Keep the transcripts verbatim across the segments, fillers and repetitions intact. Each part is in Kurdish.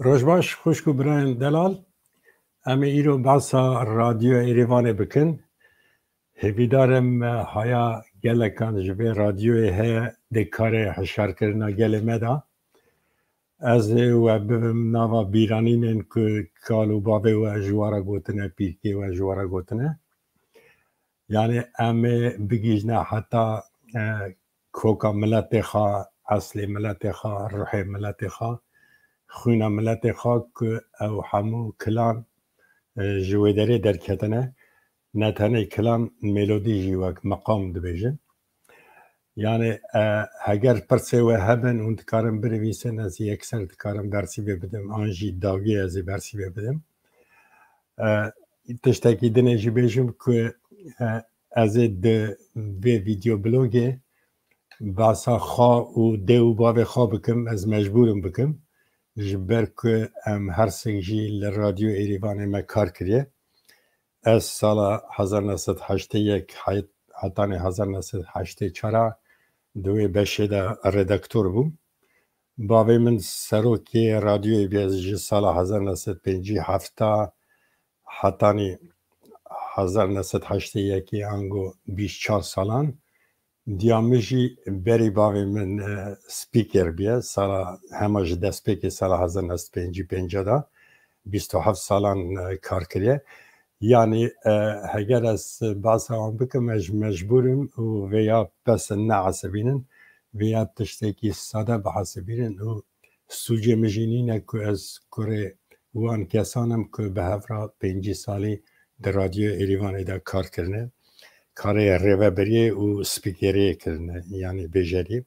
Roj baş, xwişk û birayên delal. Em ê îro behsa Radyoya Êrîvanê bikin. Hêvîdar im, e, haya gelekan ji vê radyoyê heye dê karê hişyarkirina gelê me de. Ez ê we bibim nava bîranînên ku kal û bavê we ji we re gotine, pîrkê we ji we re gotine. Yani em ê bigihîjine heta, e, koka miletê xwe, eslê miletê xwe, ruhê miletê xwe, xwîna miletê xwe ku ew hemû kilan, e, ji wê derê derketine. Ne tenê kilan, melodî jî wek meqam dibêjin. Yani, e, heger pirsê we hebin hûn dikarin binivîsin, ez yekser dikarim bersîvê bidim, an jî dawiyê ez ê bersîvê bidim. E, tiştekî din ê jî bêjim ku, e, ez ê di vê vîdeo blogê behsa xwe û dê û bavê xwe bikim, ez mecbûr im bikim. Ji ber ku em her sêk jî li Radyo Êrîvanê me kar kiriye. Ez sala hezar neh sed heştê yek heyt-, hetanî hezar neh sed heştê çar a di wê beşê de redaktor bûm. Bavê min serokê radyoyê bûye ji sala hezar neh sed pêncî heft a hetanî hezar neh sed heştê yekê, ango bîst çar salan. Diya min jî berî bavê min, e, spîker bûye. Sala, hema ji destpêkê sala hezar neh sed pêncî pênc de bîst û heft salan, e, kar kiriye. Yani, e, heger ez behsa wan bikim, ez mecbûr im û vêya bes in neesibînin, vêya tiştekî sade bihesibînin û sûcê min jî nîne ku ez kurê wan kesan im ku bi hev re pêncî salî di Radyoya Êrîvanê de kar kirine. Karê rêvebiriyê û spîkeriyê kirine, yani bêjerî.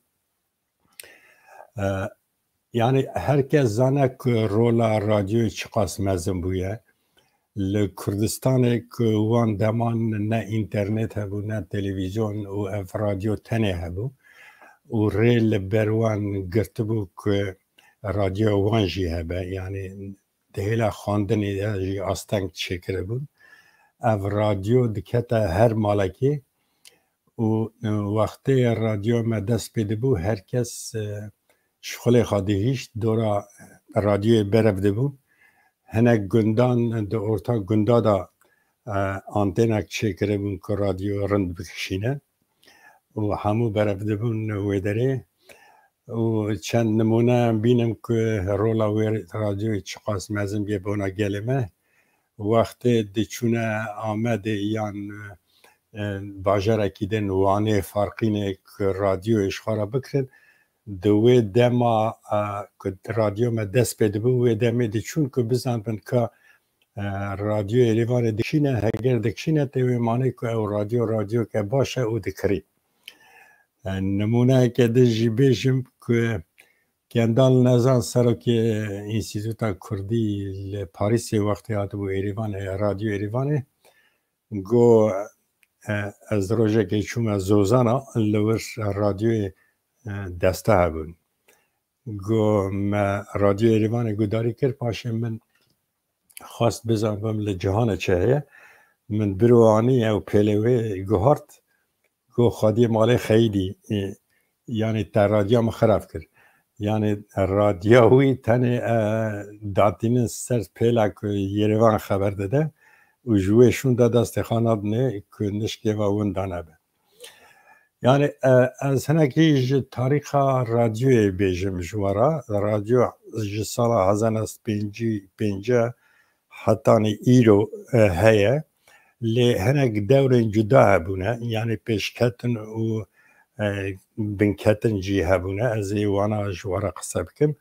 E, yani her kes zane ku rola radyoyê çiqas mezin bûye. Li Kurdistanê ku wan deman ne înternet hebû, ne televîzyon û ev radyo tenê hebû û rê li ber wan girtibû ku radyoya wan jî hebe. Yani di hêla xwendinê de jî asteng çêkiribûn. Ev radyo dikete her malekê û, e, wextê radyoya me dest pê dibû, her kes, e, ji xulê xwe dihişt, dora radyoyê berev dibû. Hinek gundan di orta gunda de, e, antênek çêkiribûn ku radyo rind bikişîne û hemû berev dibûn wê derê. Û çend nimûne em bînin ku rola wê radyoyê çiqas mezin bûye bona gelê me. Wextê diçûne Amedê yan, e, bajarekî din, Wanê, Farqînê, ku radyoyê ji xwe re bikirin, di wê dema, e, ku radyo me dest pê dibû, wê demê diçûn ku bizanibin ka, e, radyoyê Êrîvanê dikişîne, heger dikişîne, tê wê manê ku ew radyo radyoyeke baş e û dikirî. E, nimûneyeke din jî bêjim ku Kendal Nezan, serokê Înstîtuta Kurdî li Parîsê, wextê hatibû Êrîvanê, Radyo Êrîvanê, got, e, ez rojekê çûme Zozana, li wir radyoyê, e, desta hebûn. Got, me Radyo Êrîvanê guhdarî kir, paşê min xwest bizanibim li cihana çi heye. Min biro anî, ew pêlê wê guhart. Got, xwediyê malê xeyidî, e, yanî te radya min xirab kir. Yanî radya wî tenê, e, datînin ser pêla ku Yêrêvan xeber dide û ji wê şûnde destê xwe nadinê ku nişkê ve winda nebe. Yani, e, ez hinekî ji tarîxa radyoyê bêjim ji we re. Radyo ji sala hezar neh sed pêncî pênc hetanî îro, e, heye. Lê hinek dewrên cuda hebûne. Yani pêşketin û, e, binketin jî hebûne. Ez ê wana ji we re qise bikim.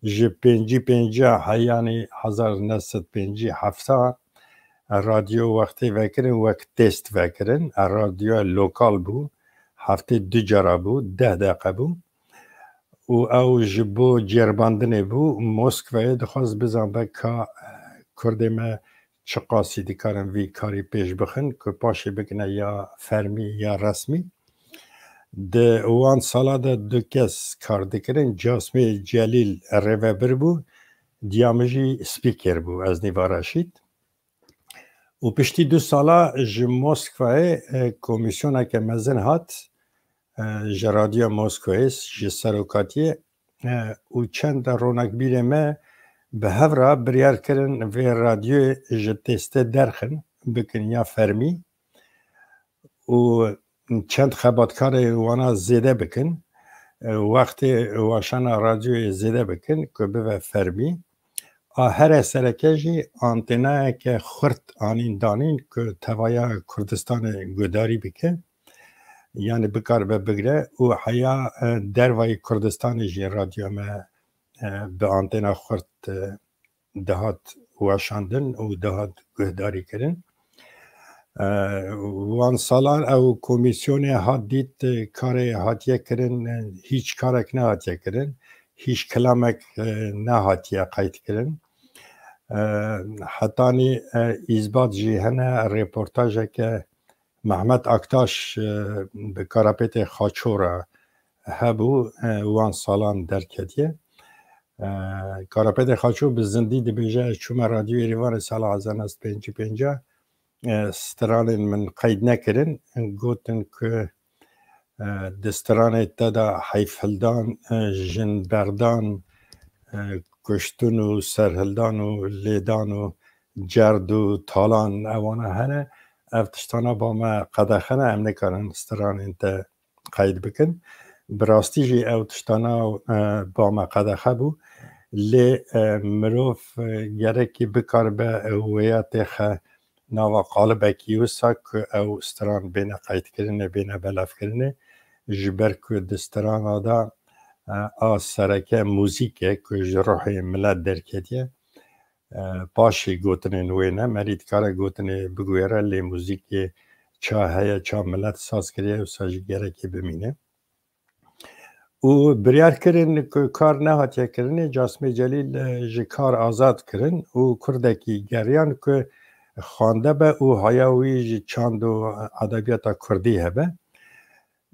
Ji pêncî pênc heyanî hezar neh sed pêncî heft radyo wextê vekirin, wek test vekirin. Radyoya lokal bû, heftê du cara bû, deh deqe bû. Û ew ji bo cêrbandinê bû, Moskwayê dixwest bizanbe ka, e, Kurdê me çiqasî dikarin vî karî pêş bixin, ku paşê bikine ya fermî ya resmî. Di wan sala de du kes kar dikirin, Casmê Celîl rêvebir bû, diya min jî spîker bû, Eznîva Reşîd. Û piştî du sala ji Moskwayê, e, komîsyoneke mezin hat, e, ji Radyoya Moskwayê, ji serokatiyê, e, û çend ronakbîrê me Bi hev re biryar kirin vê radyoyê ji têstê derxin, bikin ya fermî û çend xebatkarê wana zêde bikin. E, wextê weşana radyoyê zêde bikin ku bibe fermî. A here sereke jî antênayeke xurt anîn danîn ku tevaya Kurdistanê guhdarî bike. Yanî bikaribe bigre û heya, e, dervayî Kurdistanê jî radyoya me, e, bi antêna xurt, e, dihat weşandin û dihat guhdarî kirin. E, wan salan ew komîsyonê hat dît, e, karê hatiye kirin, e, hîç karek nehatiye kirin, hîç kilamek, e, nehatiye qeyd kirin. E, hetanî, e, îzbat jî hene, reportajeke Mehmet Aktaş, e, bi Karapêtê Xaço re hebû, e, wan salan derketiye. E, Karapêtê Xaço bi zindî dibêje, ez çûme Radyo Êrîvanê sala hezar neh sed pêncî pênc, e, stranên min qeyd nekirin. Gotin ku, e, di stranê te de heyfhildan, e, jinberdan, e, kuştin û serhildan û lêdan û cerd û talan ewana hene. Ev tiştana ba me qedexe ne, em nikarin stranên te qeyd bikin. Bi rastî jî ew tiştana, e, ba me qedexe bû. Lê, e, mirov, e, gerekî bikaribe, e, wêya têxe nava qalibekî wisa ku ew stran bêne qeydkirinê, bêne belavkirinê, ji ber ku di strana de, e, a sereke muzîk e ku ji ruhê milet derketiye. E, paşê gotinên wê ne, merî dikare gotinê biguêre, lê muzîkê ça heye, ça milet saz kiriye, wisa jî gerekê bimîne. Û biryar kirin ku kar nehatiye kirinê, Casmê Celîl, e, ji kar azad kirin û kurdekî geriyan ku xwende be û haya wî ji çand û edebiyata kurdî hebe.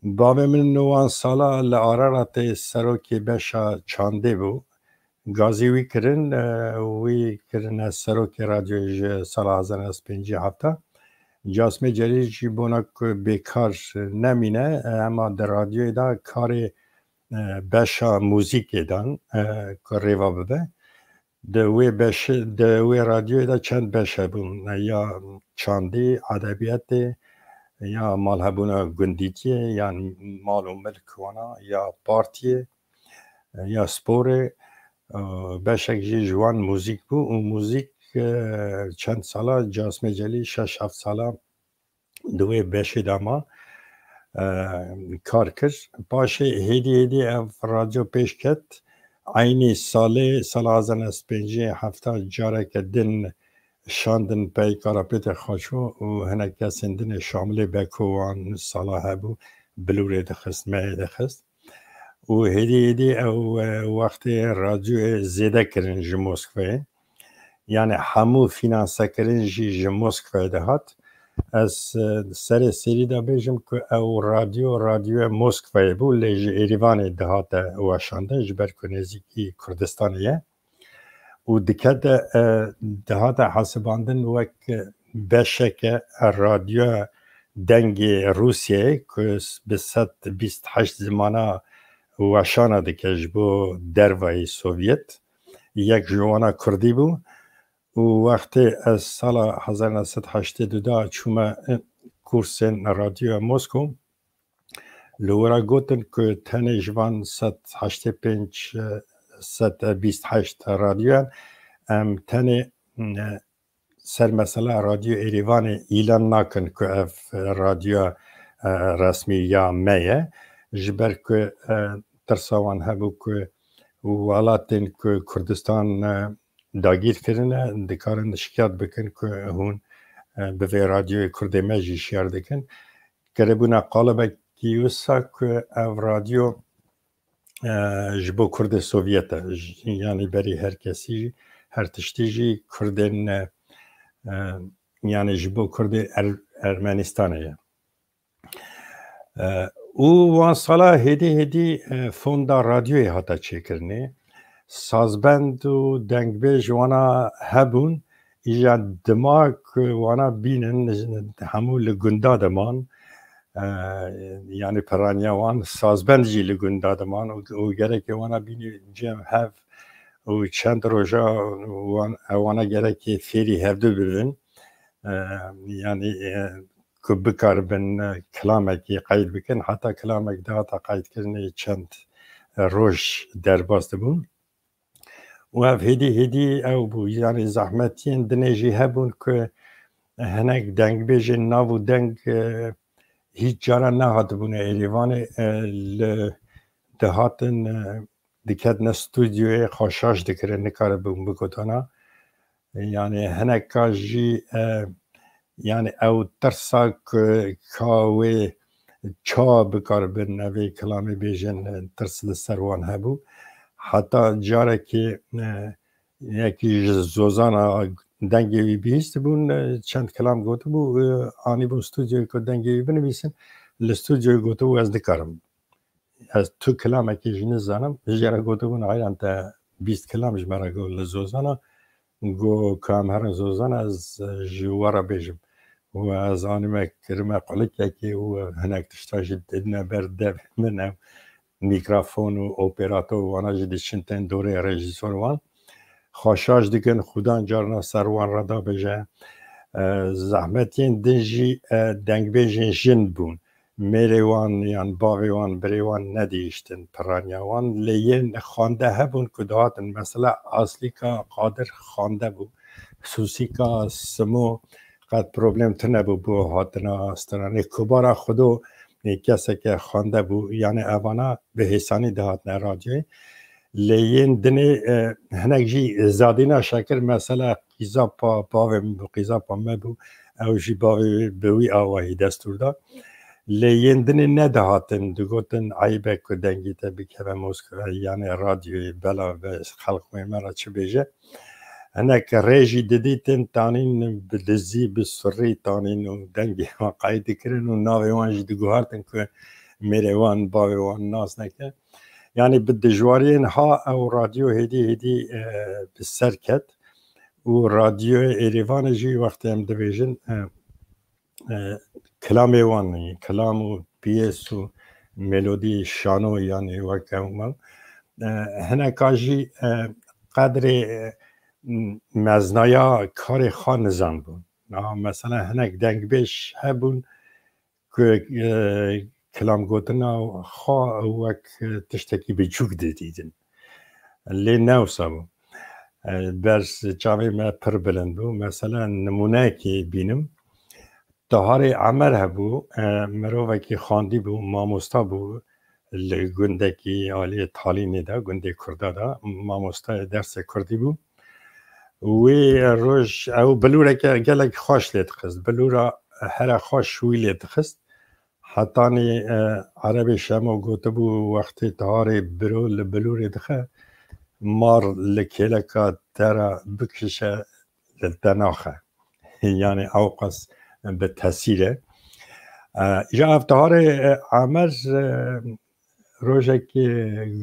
Bavê min wan sala li Araratê serokê beşa çandê bû. Gazî wî kirin, e, wî kirine serokê radyoyê ji sala hezar neh sed pêncî heft. Casmê Celîl jî bona ku bêkar nemîne, e, hema di radyoyê de karê, e, beşa muzîkê dan, e, ku rêva bibe. Di wê beşê, di wê radyoyê de çend beş hebûn, ya çandî, edebiyatê, ya malhebûna gundîtiyê, yan mal û milk wana, ya partiyê, ya sporê. E, beşek jî ji wan muzîk bû û muzîk, e, çend sala, Casmê Celî şeş heft sala di wê beşê de ma, e, kar kir. Paşê hêdî hêdî ev radyo pêş ket. Eynî salê, sala hezar neh sed pêncî heft, careke din şandin pey Karapêtê Xaço û hinek kesên din ê Şamilê Beko wan sala hebû, bilûrê dixist, meyê dixist. Û hêdî hêdî ew, e, wextê radyoyê zêde kirin ji Moskvayê. Yani hemû finansekirin jî ji Moskvayê dihat. Ez, e, serê serî de bêjim ku ew radyo, radyoya Moskvayê bû, lê ji Êrîvanê dihate weşandin, ji ber ku nêzîkî Kurdistanê ye. Û dikete, e, dihate hesibandin wek, e, beşeke radyoya dengê Rûsyayê ku s-, bi sed bîst heşt zimana weşana dike ji bo dervayî Sovyet. Yek ji wana kurdî bû û wextê ez sala hezar neh sed heştê du de çûme, e, kursên radyoya Mosko, li wira gotin ku tenê ji van sed heştê pênc, sed bîst heşt radyoyan, em tenê, e, ser mesela Radyo Êrîvanê îlan nakin ku ev radyoya, e, resmî ya me ye. Ji ber ku, e, tirsa wan hebû ku welatên ku Kurdistan, e, dagîr kirine, dikarin şikayet bikin ku hûn, e, bi vê radyoyê Kurdê me jî şiyar dikin. Kiribûna qalibekî wisa ku ev radyo, e, ji bo Kurdê Sovyet e. J-, yanî berî her kesî jî, her tiştî jî Kurdên, e, e, yanî ji bo Kurdê Er-, Ermenistanê ye. E, û wan sala hêdî hêdî, e, fonda radyoyê hate çêkirinê. Sazbend û dengbêj wana hebûn, îja dima ku wana bînin, hemû li gunda diman. E, yanî piraniya wan sazbend jî li gunda diman û, û gerekê wana bînî cem hev û çend roja wan, ewana gerekê fêrî hevdu bibin. E, yanî, e, ku bikaribin, e, kilamekî qeyd bikin, heta kilamek dihata qeydkirinê çend, e, roj derbas dibûn. Û ev hêdî hêdî ew bû. Yanî zehmetiyên dinê jî hebûn ku hinek dengbêjên nav û deng, e, hîç cara nehatibûne Êrîvanê, e, li dihatin, e, diketine stûdyoyê xwe şaş dikirin, nikaribûn bigotana. Yanî hineka jî, e, yanî ew tirsa ku ka wê ça bikaribin evê kilamê bêjin, e, tirs li ser wan hebû. Heta carekê, e, yekî ji zozana dengê wî bihîstibûn, e, çend kilam gotibû, e, anîbûn stûdyoyê ku dengê wî binivîsin, li stûdyoyê gotibû ez nikarim. Ez tu kilamekê jî nizanim. Jê re gotibûn, heyran te bîst kilam ji me re got li zozana. Got, ka em herin zozana, ez ji we re bêjim. Û ez anîme kirime qulikekê û hinek tişta jî didine ber devê min, ew mîkrofon û operator wana jî diçin tên dorê rejîsor wan. Xwe şaş dikin, xudan carna ser wan re dabêje. E, zehmetiyên din jî, e, dengbêjên jin bûn. Mêrê wan yan bavê wan, birê wan nedihiştin piraniya wan. Lê yên xwende hebûn ku dihatin, mesela Aslîka Qadir xwende bû, Sûsîka Simo qet problem tune bû bo hatina stranê. Kubara Xudo, e, keseke xwende bû. Yanî evana bi hêsanî dihatine radyoyê. Lê yên dinê, e, hinek jî Zadîna Şekir, mesela qîzapa bavê min bû, qîzapa me bû, ew jî bavê wê bi wî awayî destûr da. Lê yên dinê nedihatin, digotin, eyb e ku dengê te bikeve Moskova, yanî radyoyê bela ve xelq wê me re çi bêje. Hinek rê jî didîtin, tanîn bi dizî, bi surî tanîn û dengê wan qeyd dikirin û navê wan jî diguhartin ku mêrê wan, bavê wan nas neke. Yanî bi dijwariyên ha ew radyo hêdî hêdî, e, bi ser ket û radyoyê Êrîvanê jî wextê em dibêjin, e, e, kilamê wan, kilam û piyês û melodî şano, yanî wek ew me, e, hineka jî, e, qedrê, e, meznaya karê xwe nizanbûn. Niha mesela hinek dengbêj hebûn ku, e, kilamgotina xwe wek, e, tiştekî biçûk didîtin. Lê ne wisa bû. E, ber çavê me pir bilind bû. Mesela nimûneyekê bînim. Taharê Emer hebû, e, mirovekî xwendî bû, mamosta bû li gundekî aliyê Talînê de, gundê Kurda de, mamostayê dersê Kurdî bû. Wê roj ew bilûreke gelek xweş lê dixist. Bilûra here xweş wî lê dixist. Hetanî, e, Erebê Şemo gotibû, wextê taharê biro li bilûrê dixe, mar li kêleka te re bikişe, li te naxe. Yanî ewqas bi tesîr e. E, îja ev taharê, e, Emer, e, rojekê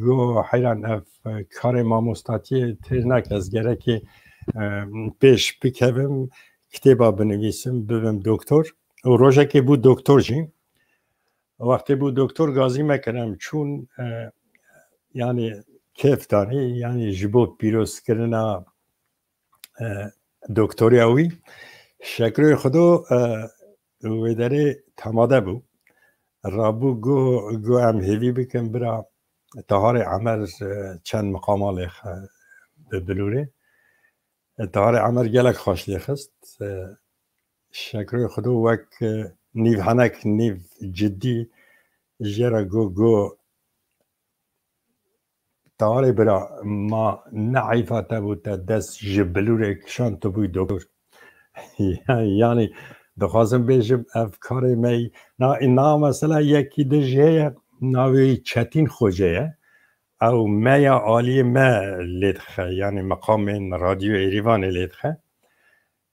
got, heyran ev karê mamostatiyê têr nake, ez gerekê, e, pêş bikevim, kitêba binivîsim, bibim doktor. Û rojekê bû doktor jî. Wextê bû doktor gazî me kir, em çûn, e, yanî kêf danî, yanî ji bo pîrozkirina, e, doktoriya wî. Şekroyê Xudo, e, wê derê temade bû. Rabû got, got, em hêvî bikin bira Taharê Emer, e, çend miqama lêxe bi bilûrê. E, Taharê Emer gelek xweş lêxist. E, Şekroyê Xudo wek, e, nîv henek, nîv cidî jê re got, got, Taharê bira, ma ne eyfa te bû, te dest ji bilûrê kişand, tu bûyî doktor. Yanî dixwazim bêjim, ev karê me yî. Na, na mesela yekî din jî heye, navê wî Çetîn Xoce ye. Ew meya aliyê me lê dixe, yanî meqamên Radyo Êrîvanê lê dixe.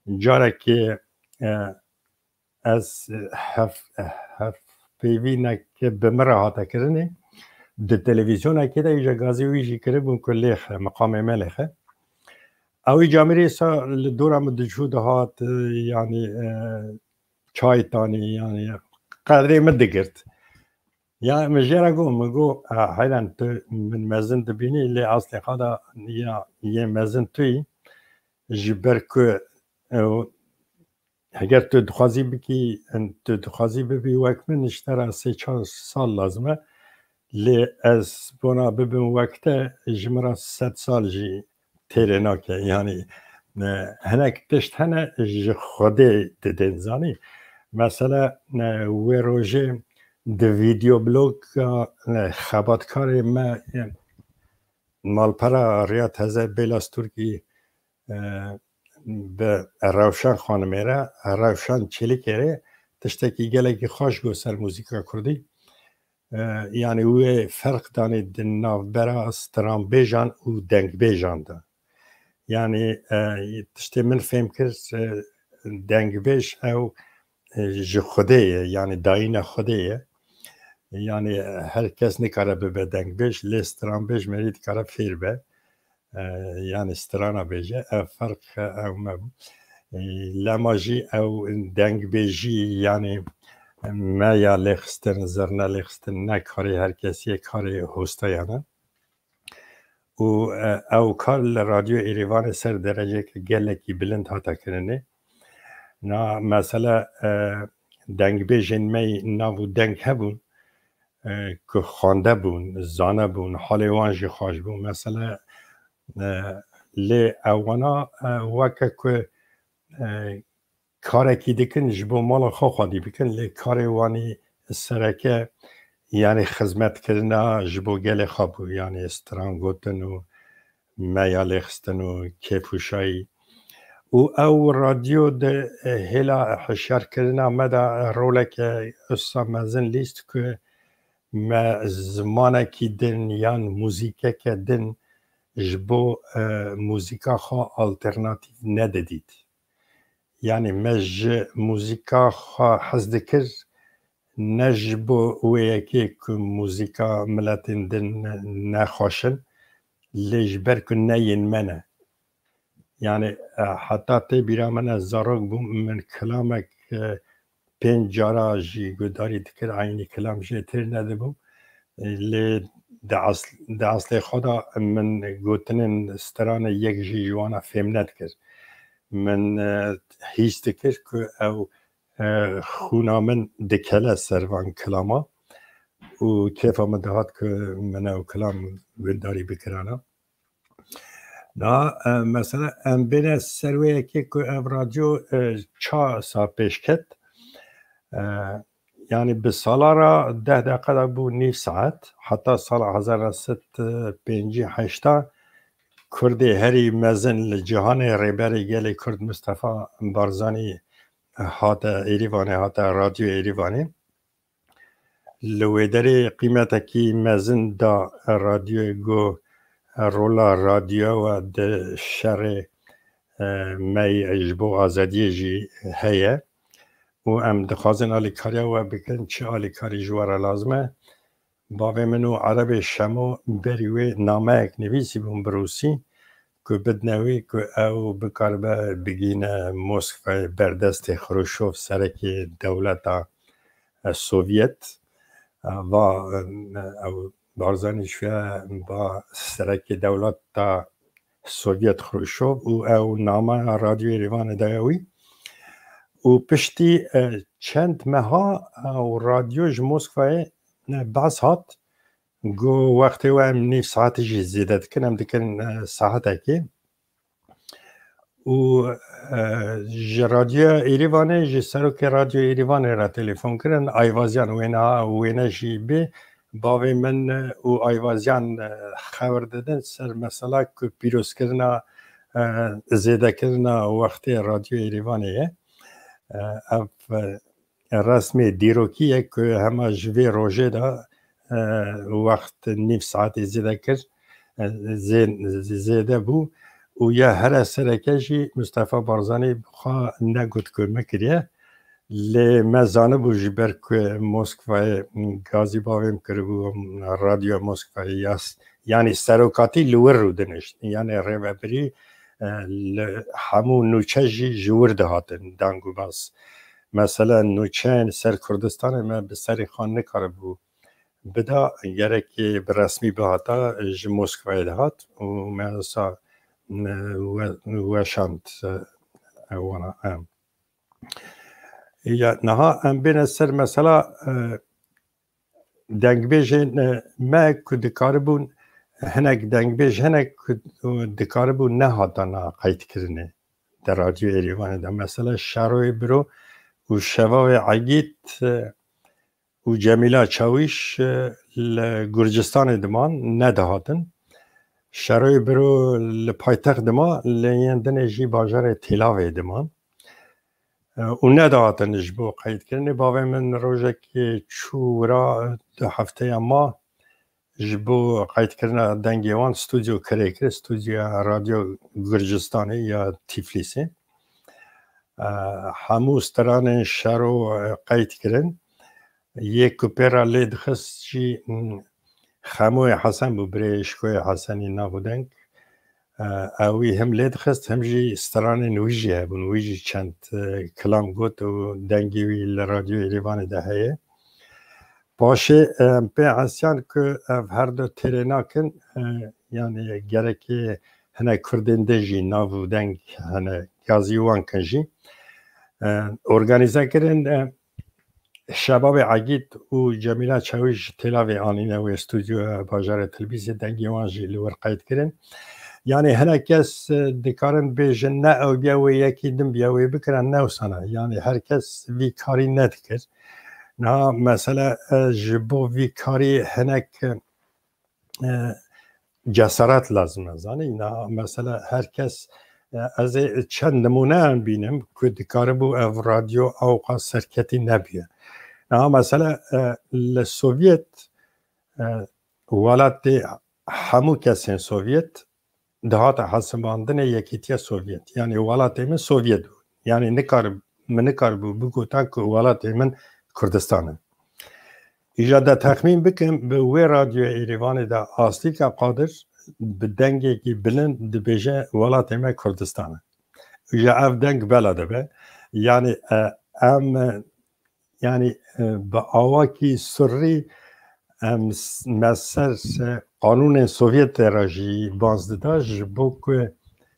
Carekê, e, ez hev-, hevpeyvînek bi min re hate kirinê. Di televîzyonekê de îja gazî wî jî kiribûn ku lêxe, meqamê me lêxe. Ew îca mirî sa li dora min diçû dihat, e, yanî, e, çay tanî, yanî qedrê min digirt. Ya min jê re got, min got, "Ha, heyran tu min mezin dibînî, lê aslê xwe de ya yê mezin tu yî." Ji ber ku, e, heger tu dixwazî bikî, tu dixwazî bibî wek min, ji te re sê çar sal lazim e. Lê ez bona bibim wek te, ji min re sed sal jî têrê nake. Yanî, e, hinek tişt hene ji Xwedê didin, zanî. Mesela, e, wê rojê di videobloga, e, xebatkarê me, e, malpera Riya Teze Bêla Stûrkî, e, bi Rewşen Xanimê re, Rewşen Çelikê re tiştekî gelekî xweş got ser muzîka kurdî. E, yanî wê ferq danê di navbera stranbêjan û dengbêjan de. Yanî, e, tiştê min fêm kir, e, dengbêj ew, e, ji Xwedê ye, yanî dayîna Xwedê ye. Yanî, e, her kes nikare bibe dengbêj, lê stranbêj merî dikare fêr be. E, yanî strana bêje, ev ferq, e, ew me bû. E, lema jî ew dengbêjî, yanî me ya lêxistin, zirne lêxistin ne karê her kesî ye, karê hosteyan e. Û, e, ew kar li Radyo Êrîvanê ser dereceke gelekî bilind hate kirinê. Na mesele, e, dengbêjên me yî nav û deng hebûn, e, ku xwende bûn, zane bûn, halê wan jî xweş bû. Mesele, e, lê ewana, e, weke ku, e, karekî dikin, ji bo mala xwe xwedî bikin, lê karê wanî sereke, yanî xizmetkirina ji bo gelê xwe bû, yanî stran gotin û meya lêxistin û kêf û şayî. Û ew radyo di hêla hişyarkirina me de roleke usa mezin lîst ku me zimanekî din yan muzîkeke din ji bo, e, muzîka xwe alternatîf nedidît. Yanî me ji muzîka xwe hez dikir, ne ji bo wê yekê ku muzîka miletên din ne, nexweş in, lê ji ber ku ne yên me ne. Yanî, e, heta tê bîra min, ez zarok bûm, min kilamek, e, pênc cara jî guhdarî dikir, eynî kilam jê têr nedibûm. E, lê di asl-, di aslê xwe de min gotinên stranê yek jî ji wana fêm nedikir. Min, e, hîs dikir ku ew, e, xûna min dikele ser van kilama û kêfa min dihat ku min ew kilam guhdarî bikirana. Na, e, mesela em bêne ser wê yekê ku ev radyo, e, ça sa pêş ket. E, yanî bi sala re deh deqa de bû nîv saet, heta sala hezar neh sed pêncî heşta Kurdê herî mezin li cîhanê Rêberê Gelê Kurd Mistefa Barzanî hate Êrîvanê, hate Radyo Êrîvanê. Li wê derê qîmetekî mezin da radyoyê ku rola radyoya we di şerê, e, me yî ji bo azadiyê jî heye û em dixwazin alîkariya we bikin, çi alîkarî ji we re lazim e. Bavê min û Erebê Şemo berî wê nameyek nivîsîbûn bi rûsî ku bidine wî ku ew bikaribe bigîne Moskvayê ber destê Xruşov, serekê dewleta, e, Sovyet. E, va, e, ew Barzanî çûye ba serekê dewleta Sovyet Xruşov û ew nameya Radyoyê Rêvanê daye wî. Û piştî, e, çend meha, e, ew radyo ji Moskvayê, e, behs hat. Got, wextê we em nîv saetê jî zêde dikin, em dikin, e, saetekê. Û, e, ji Radyoya Êrîvanê, ji serokê Radyoya Êrîvanê re telefon kirin, Ayvaziyan wêne, wêne jî bê, bavê min û Ayvaziyan, e, xeber didin ser mesela ku pîrozkirina, e, zêdekirina wextê Radyoya Êrîvanê ye. E, ev, e, resmê dîrokî ye ku hema ji vê rojê de, e, wext nîv saetê zêde kir, e, zê-, zêde bû û ya here sereke jî Mustafa Barzanî bi xwe negot ku min kiriye. Lê me zanibû ji ber ku Moskvayê gazî bavê min kiribû, radyoya Moskvayê ya s-, yanî serokatî li wir rûdinişt. Yanî rêvebirî, e, li hemû nûçe jî ji wir dihatin deng û bas. Mesela nûçeyên ser Kurdistanê me bi serê xwe nikaribû bida, gerekê bi resmî bihata, ji Moskvayê dihat û me wisa, e, we-, weşand, e, wana, e. Ya, niha em bêne ser mesela, e, dengbêjên, e, me ku dikaribûn, hinek dengbêj hinek ku dikaribûn nehatana qeydkirinê de Radyo Êrîvanê de. Mesela Şaroyê Biro û Şevavê Egît, e, û Cemîla Çawîş, e, li Gurcistanê diman, nedihatin. Şaroyê Biro li paytext dima, lê yên dinê jî bajarê Têlavê diman. E, û nedihatin ji bo qeydkirinê. Bavê min rojekê çû wira, du hefteya ma ji bo qeydkirina dengê wan stûdyo kirê kir, stûdyoya Radyo Gurcistanê ya Tiflîsê. E, hemû stranên Şero, e, qeyd kirin. Yê ku pê re lê dixist jî, m, Xemoyê Hesen bû, birê Şikoyê Hesenî nav û deng. E, ew wî him lê dixist, him jî stranên wî jî hebûn. Wî jî çend, e, kilam got û dengê wî li Radyo Êrîvanê de heye. Paşê, e, em pê hesiyan ku ev her du têrê nakin, e, yanî gerekê hinek Kurdên din jî nav û deng hene, gazî wan kin jî. E, organîze kirin, e, Şebabê Egîd û Cemîla Çawîş ji Têlavê anîne wê stûdyoya bajarê Tilbîzê, dengê wan jî li wir qeyd kirin. Yanî hinek kes, e, dikarin bêjin, ne ew biya wê yekî din biya wê bikirin, ne wisa ne. Yanî her kes vî karî nedikir. Niha mesele, e, ji bo vî karî hinek, e, cesaret lazim e, zanî. Niha mesele her kes, e, ez ê çend nimûneyan bînim ku dikaribû ev radyo ewqas serketî nebiye. Niha mesele, e, li Sovyet, e, welatê hemû kesên Sovyet dihate hesibandinê Yekîtiya Sovyet. Yanî welatê min Sovyet bû. Yanî nikar-, min nikaribû bigotan ku welatê min Kurdistan e. Îja de texmîn bikim, bi wê radyoya Êrîvanê de Aslîka Qadir bi dengekî bilind dibêje, welatê me Kurdistan e. Îja ev deng bela dibe. Yanî, e, em, e, yanî, e, bi awakî surrî em s-, me ser, e, qanûnên Sovyetê re jî baz dida, ji bo ku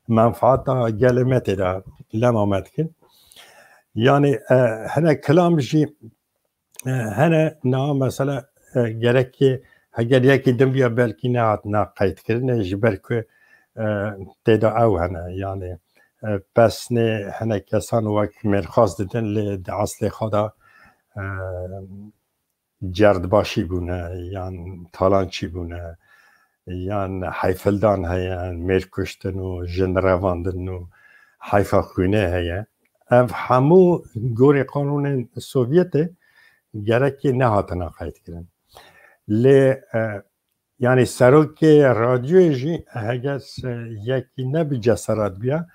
menfaata gelê me tê de lema me dikin. Yanî, e, hinek kilam jî, e, hene niha mesela, e, gerekê heger yekî din biya belkî nehatine qeydkirinê, ji ber ku, e, tê de ew hene, yanî, e, pesnê hinek kesan wek mêrxas didin, lê di eslê xwe de, e, cerdbaşî bûne, yan talançî bûne, yan heyfildan heye, mêrkuştin û jin revandin û heyfa xwînê heye. Ev hemû gorî qanûnên Sovyetê gerekê nehatine qeydkirin. Lê, e, yanî serokê radyoyê jî heger, e, yekî ne bi cesaret biya,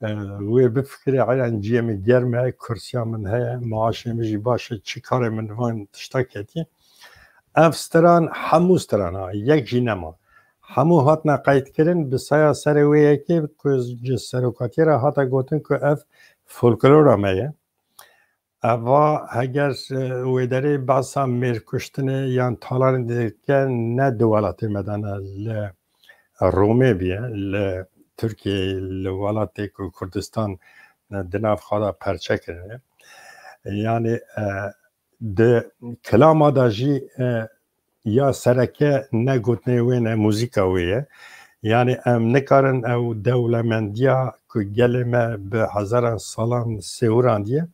e, wê bifikire, eyan ciyê min germ e, kursiya min heye, maaşê min jî baş e, çi karê min van tişta ketiye. Ev stran, hemû strana, yek jî nema. Hemû hatine qeydkirin, bi saya serê wê yekê ku ji serokatiyê re hate gotin ku ev folklora me ye. Eva heger, e, wê derê behsa mêrkuştinê yan talanê dike, ne di welatê me de ne, li Romê biye, li Tirkiyeyê, li welatê ku Kurdistan, e, di nav xwe de perçe kirine. Yanî, e, di kilama de jî, e, ya sereke ne gotinê wê ne muzîka wê ye. Yanî em nikarin ew dewlemendiya ku gelê me bi hezaran salan sêwirandiye,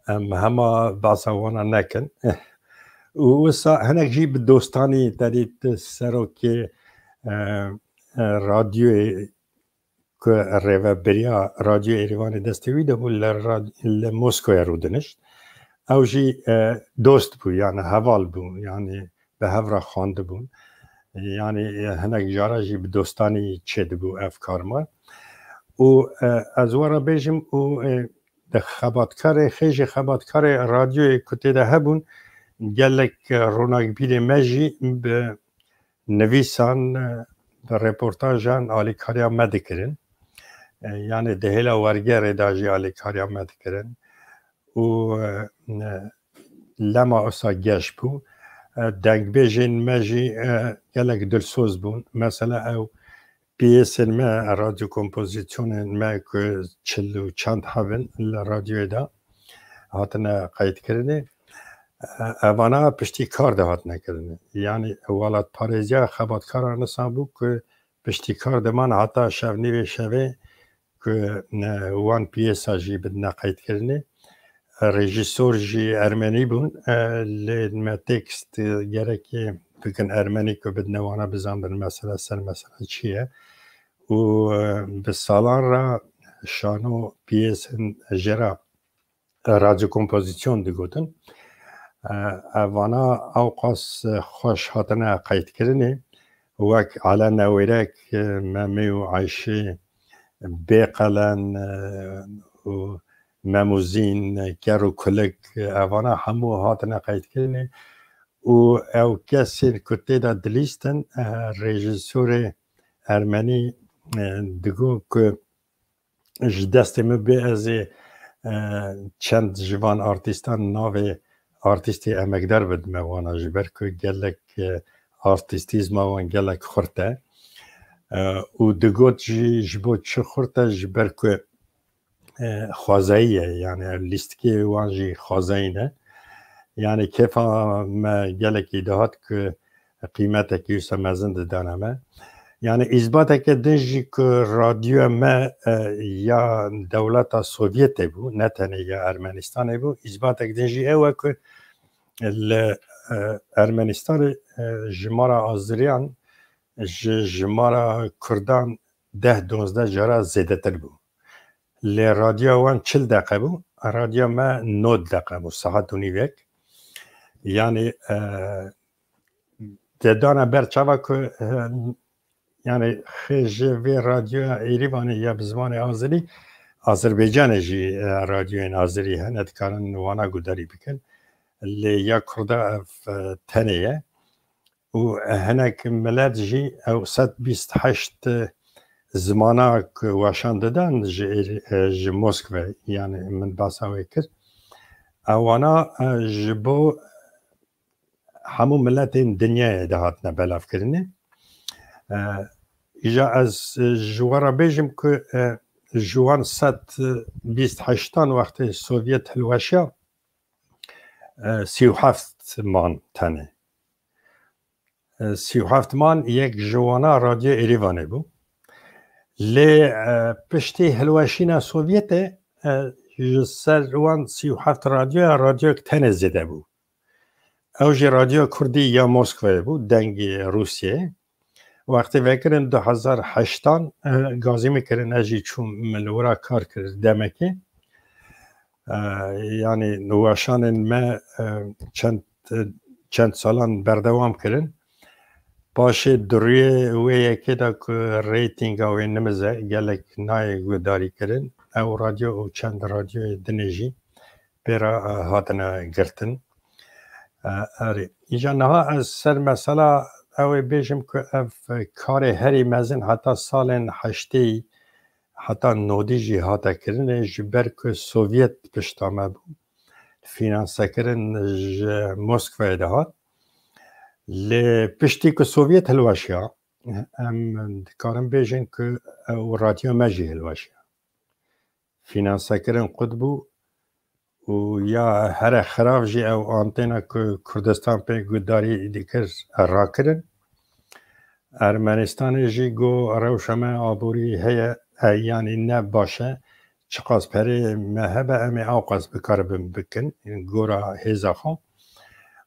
em hema behsa wana nekin. Û wisa hinek jî bi dostanî te dît serokê, e, e, radyoyê ku rêvebiriya Radyo Êrîvanê destê wî de bû, li rad-, li Moskoya rûdinişt. Ew jî, e, dost bû, yani heval bû, yani bi hev re xwendibûn. Yani, e, hinek cara jî bi dostanî çêdibû ev karman. Û, e, ez we re bêjim û, e, di xebatkarê, xêjê xebatkarê radyoyê ku tê de hebûn, gelek, e, ronakbîrê me jî bi nivîsan, e, bi reportajan alîkariya me dikirin. E, yani di hêla wergerê de jî alîkariya me dikirin. Û, e, e, lema wisa geş bû. e, dengbêjên me jî, e, gelek dilsoz bûn. Mesela ew piyêsên me, radyo kompozisyonên me ku çil û çend hebin li radyoyê de hatine qeydkirinê. E, evana piştî kar de hatine kirinê. Yanî welatparêziya xebatkaran nisan bû ku piştî kar diman heta şevnîvê şevê ku, e, wan piyêsa jî bidine qeydkirinê. Rejîsor jî ermenî bûn, e, lê me tekst, e, gerekê bikin ermenî ku bidine wana bizanbin mesela ser mesela çi ye. Û, e, bi salan re şano piyêsên jê re radyo kompozîsyon digotin. E, evana ewqas xweş hatine qeydkirinê, wek Ala Newêrek, e, Memê û Ayşê, Bêqelen, e, û Memûzîn, Ker û Kulik, e, evana hemû hatine qeydkirinê. Û ew kesên ku tê de dilîstin, e, rejîsorê ermenî, e, digo ku ji destê min bê ez ê, e, çend ji van artîstan navê artîstê emekdar bidime wana, ji ber ku gelek, e, artîstîzma wan gelek xurt e. E, û digot jî ji bo çi xurt e, ji ber ku, e, xwezayî ye, yani ev lîstikê wan jî xwezayî ne. Yani kêfa me gelekî dihat ku qîmetekî wisa mezin didane me. Yani îsbateke din jî ku radyoya me, e, ya dewleta Sovyetê bû, ne tenê ya Ermenistanê bû. Îsbatek din jî ew e ku li, e, Ermenistanê, e, jimara Azeriyan ji jimara Kurdan deh donzdeh cara zêdetir bû. Lê radyoya wan çil deqe bû, radyoya me nod deqe bû, saet û nîvek. Yani, e, te dane ber çava ku, e, yani xê ji vê radyoya Êrîvanê ya bi zimanê Azerî, Azerbaycanê jî, e, radyoyên Azerî hene, dikarin wana guhdarî bikin. Lê ya Kurda ev, e, tenê ye. Û hinek milet jî ew sed bîst heşt zimana ku weşan didan ji Êr-, e, ji Moskve, yani min basa wê kir. Ewana, e, ji bo hemû miletên dinyayê dihatine belavkirinê. E, îja ez, e, ji we re bêjim ku, e, ji wan sed bîst heştan wextê Sovyet hilweşiya, e, sî û heft man tenê. E, sî û heft man yek ji wana Radyo Êrîvanê bû. Lê, e, piştî hilweşîna Sovyetê, e, ji ser wan sî û heft radyoya radyoyek tenê zêde bû. Ew jî radyoya Kurdî ya Moskvayê bû, Dengê Rûsyayê. Wextê vekirin du hezar heştan, e, gazî min kirin, ez jî çûm, min li wira kar kir demekê. E, yani weşanên me, e, çend, e, çend salan berdewam kirin. Paşê di rûyê wê yekê de ku reytinga wê nimiz e, gelek nayê guhdarî kirin. Ew radyo û çend radyoyê dinê jî pê re, e, hatine girtin. E, erê. Îca niha ez ser mesela ew ê bêjim ku ev karê herî mezin heta salên heştê, heta nodî jî hate kirinê, ji ber ku Sovyet pişta me bû. Finansekirin ji Moskvayê dihat. Lê piştî ku Sovyet hilweşiya, em dikarin bêjin ku ew radyo me jî hilweşiya. Finansekirin qut bû û ya here xirav jî ew antena ku Kurdistan pê guhdarî dikir rakirin. Ermenistanê jî got rewşa me aborî heye, e, yanî ne baş e. Çiqas perê me hebe em ê ewqas bikaribin bikin gora hêza xwe.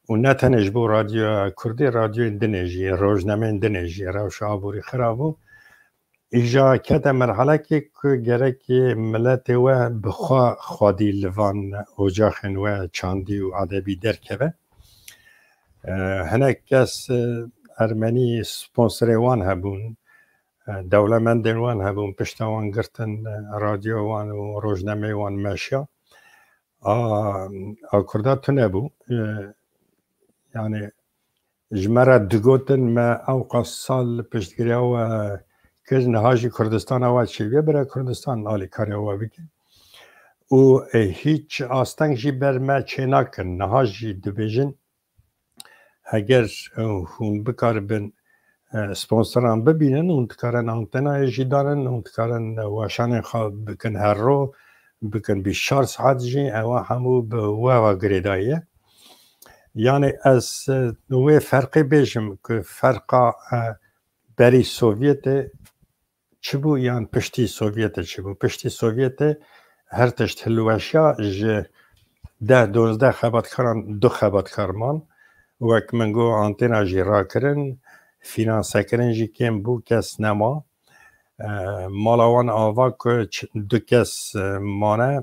Û ne tenê ji bo radyoya Kurdî, radyoyên dinê jî, rojnameyên dinê jî rewşa aborî xirav bû. Îja kete merhalekê ku gerekê miletê we bi xwe xwedî li van ocaxên we çandî û edebî derkeve. E, hinek kes, e, ermenî sponsorê wan hebûn, e, dewlemendên wan hebûn, pişta wan girtin, e, radyo wan û rojnameyê wan meşiya. A, a Kurda tune bû. E, yani ji me re digotin, me ewqas sal piştgiriya we kir, niha jî Kurdistana we çêbûye, bira Kurdistan alîkariya we bike. Û, e, hîç asteng jî ber me çênakin. Niha jî dibêjin, Eger, e, hûn bikaribin, e, sponsoran bibînin, hûn dikarin antenayê jî danin, hûn dikarin, e, weşanên xwe bikin her ro, bikin bîst çar saet jî, ewa hemû bi we ve girêdayî ye. Yani ez, e, wê ferqê bêjim ku ferqa, e, berî Sovyetê çi bû yan piştî Sovyetê çi bû? Piştî Sovyetê her tişt hilweşiya, ji deh dozdeh xebatkaran du xebatkar man. Wek min got, antena jî rakirin, fînansekirin jî kêm bû, kes nema. E, mala wan ava ku ç-, du kes, e, mane.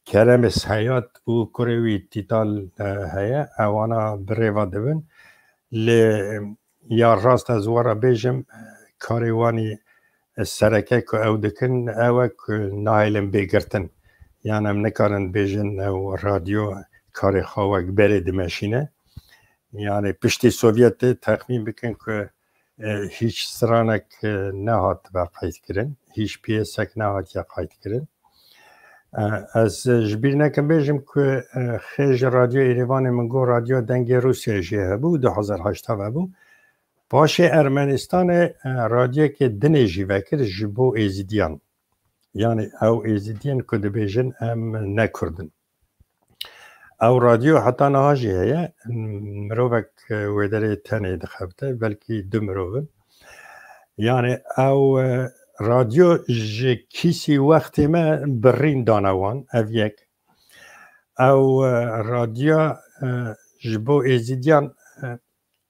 Keremê Seyad û kurê wî Tîtal, e, heye. Ewana bi rê ve dibin. Lê ya rast ez we re bêjim, karê wanî sereke ku ew dikin, ew e ku nahêlin bê girtin. Yani em nikarin bêjin ew radyo karê xwe wek berê dimeşîne. Yani piştî Sovyetê texmîn bikin ku, e, hîç stranek, e, nehatibe qeydkirin, hîç piyesek nehatiye qeydkirin. E, ez ji bîr nekim bêjim ku, e, xê ji Radyo Êrîvanê min got, Radyo Dengê Rûsyayê jî hebû, du hezar heşt hebû. Paşê Ermenistanê, e, radyokê dinê jî vekir ji bo Êzidiyan. Yani ew Êzidiyên ku dibêjin em ne Kurd in. Ew radyo heta niha jî heye. Mirovek, e, wê derê tenê dixebite, belkî du mirov in. Yani ew, e, radyo ji kîsî wextê me birîn dane wan, ev yek. Ew, e, radyo, e, ji bo Êzidiyan, e,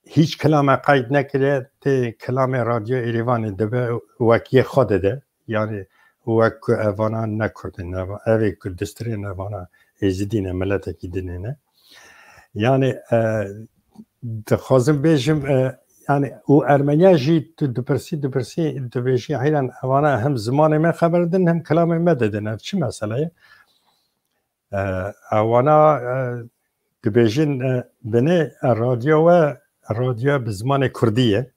hîç kilame qeyd nekiriye, tê kilamê Radyo Êrîvanê dibe wek yê xwe dide. Yani wek ku evana ne Kurd in, eva-, evê ku distirên evana Êzidî ne, miletekî dinê ne. Yani, e, dixwazim bêjim, e, yani û Ermeniya jî tu dipirsî, dipirsî, dibêjî heyran evana hem zimanê me xeber din, hem kilamê me didin. Ev çi mesele ye? E, ewana, e, dibêjin, e, binê, e, radyo we, radyo bi zimanê kurdî ye.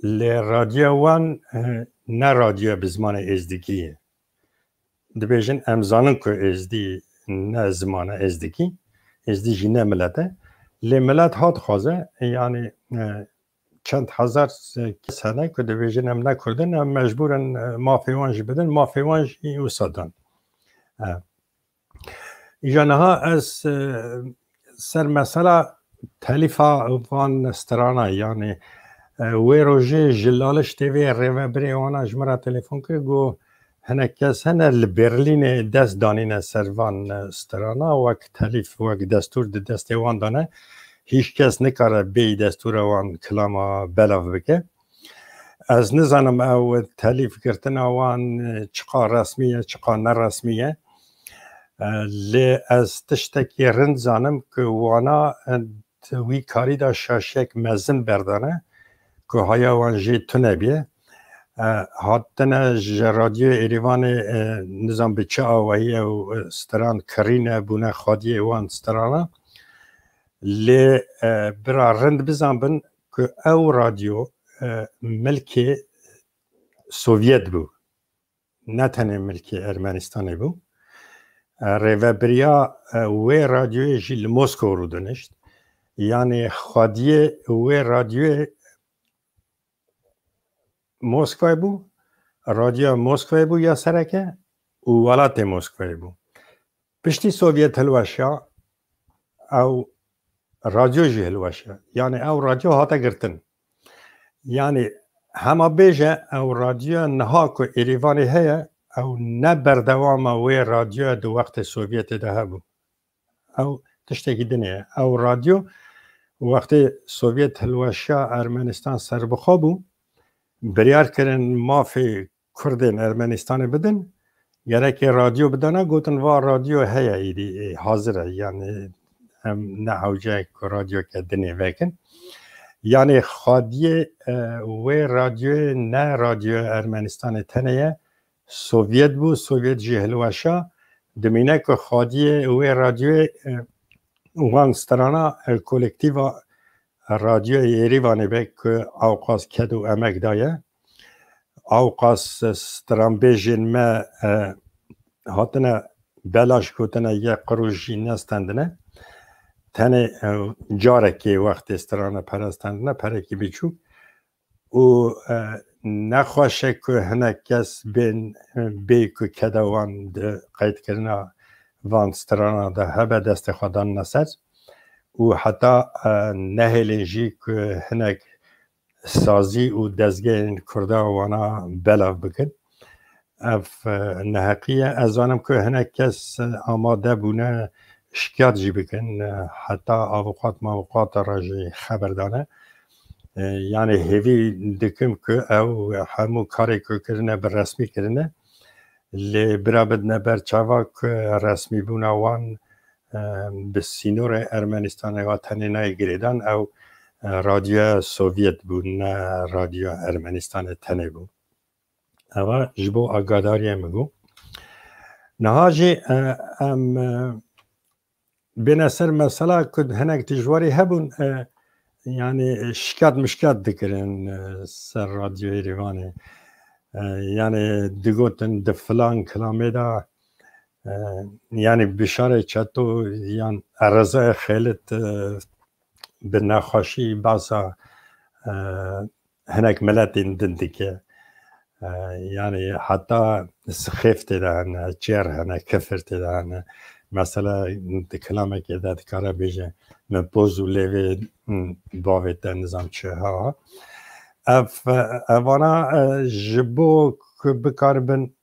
Lê radyo wan, e, ne radyo bi zimanê êzdikî ye. Dibêjin, em zanin ku êzdî ne ziman e, êzdikî, êzdî jî ne milet e. Lê milet hat dixwaze, yani, e, çend hezar kes hene ku dibêjin, em ne Kurd in, em mecbûr in, e, mafê wan jî bidin, mafê wan jî wisa dan. E, Îja niha ez, e, ser mesela telîfa van strana, yani, e, wê rojê ji Laliş T V rêvebirê wana ji min re telefon kir, got, hinek kes hene li Berlînê dest danîne ser van, e, strana, wek telîf, wek destûr di destê wan de ne. Hîç kes nikare bêyî destûra wan kilama belav bike. Ez nizanim ew telîf girtina wan, e, çiqa resmî ye, çiqa neresmî ye. E, lê ez tiştekî rind zanim ku wana, e, di wî karî de şaşiyek mezin berdane ku haya wan jê tune bîye. E, hatine ji Radyoya Êrîvanê, e, nizam bi çi awahî ew, e, stran kirîne, bûne xwediyê wan strana. Lê, e, bira rind bizanbin ku ew radyo, e, milkê Sovyet bû. Ne tenê milkê Ermenistanê bû. E, rêvebiriya, e, wê radyoyê jî li Moskow rûdinişt. Yanî xwediyê wê radyoyê Moskwayê bû, radyoya Moskwayê bû ya sereke û welatê Moskwayê bû. Piştî Sovyet hilweşiya, ew radyo jî hilweşiya. Yanî ew radyo hate girtin. Yanî hema bêje ew radyoya niha ku Êrîvanê heye, ew ne berdewama wê radyoya di wextê Sovyetê de hebû. Ew tiştekî din e. Ew radyo wextê Sovyet hilweşiya, Ermenistan serbixwe bû, biryar kirin mafê Kurdên Ermenistanê bidin, gerekê radyo bidana, gotin, va radyo heye, îdî, e, hazir e, yani em ne hewce ku radyoke dinê vekin. Yani xwediyê, e, wê radyoyê ne radyoya Ermenistanê tenê ye, Sovyet bû, Sovyet jî hilweşa, dimîne ku xwediyê wê radyoyê, e, wan strana, e, kolektîva radyoya Êrîvanê be ku awqas ked û emek daye. Awqas stranbêjên me, e, hatine belaş gotine, yek qirûş jî nestendine. tenê, e, carekê wextê strana perestandine perekî biçûk û, e, nexweş e ku hinek kes bên, e, bê ku keda wan di qeydkirina van strana de hebe destê xwe danine ser û heta, e, nehêlin jî ku hinek sazî û dezgehên Kurda wana belav bikin. Ev, e, neheqî ye. Ez zanim ku hinek kes, e, amade bûne şikayet jî bikin. E, heta avukat mavukat re jî xeber dane. E, yani hêvî dikim ku ew hemû karê ku kirine bi resmî kirine. Lê bira bidine ber çava ku resmîbûna wan, e, bi sînorê Ermenistanê wa tenê nayê girêdan, ew, e, radyoya Sovyet bû, ne radyoya Ermenistanê tenê bû. Eva ji bo agadariyê min bû. Niha jî, e, em, e, bêne ser mesela ku hinek tijwarî hebûn, e, yani şikayet mişkayet dikirin, e, ser radyoyê Rêvanê. E, yani digotin di filan kilamê de, e, yani Bişarê Çeto yan Erezayê Xêlit, e, bi nexweşî basa, e, hinek miletên din dike. E, yani heta sixêf tê de hene, çêr hene, kifir tê de hene. Mesela di kilamekê de dikare bêje, min poz û lêvê, hmm, bavê te nizam çi ha. Ev, evana, e, ji bo ku bikaribin,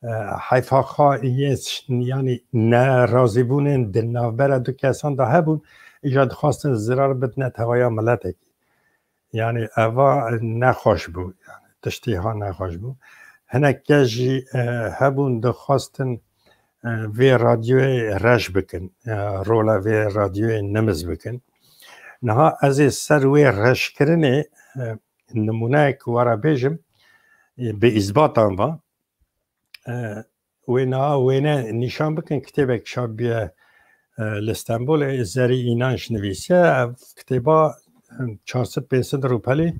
e, heyfa xwe yê ş-, yani nerazîbûnên di navbera du kesan de hebûn, îja dixwastin zirar bidine tevaya miletekî. Yani eva nexweş bû. Yani tiştê ha nexweş bû. Hinek kes jî, e, hebûn dixwastin, e, vê radyoyê reş bikin, e, rola vê radyoyê nimiz bikin. Niha ez ê ser wê reşkirinê, e, nimûneyek were bêjim, e, bi îsbatan va. E, wê niha wêne nîşan bikin, kitêbek çap bûye, e, li Stenbolê, Zerî Înanc nivîsiye. Ev kitêba, e, çar sed pênc sed rûpelî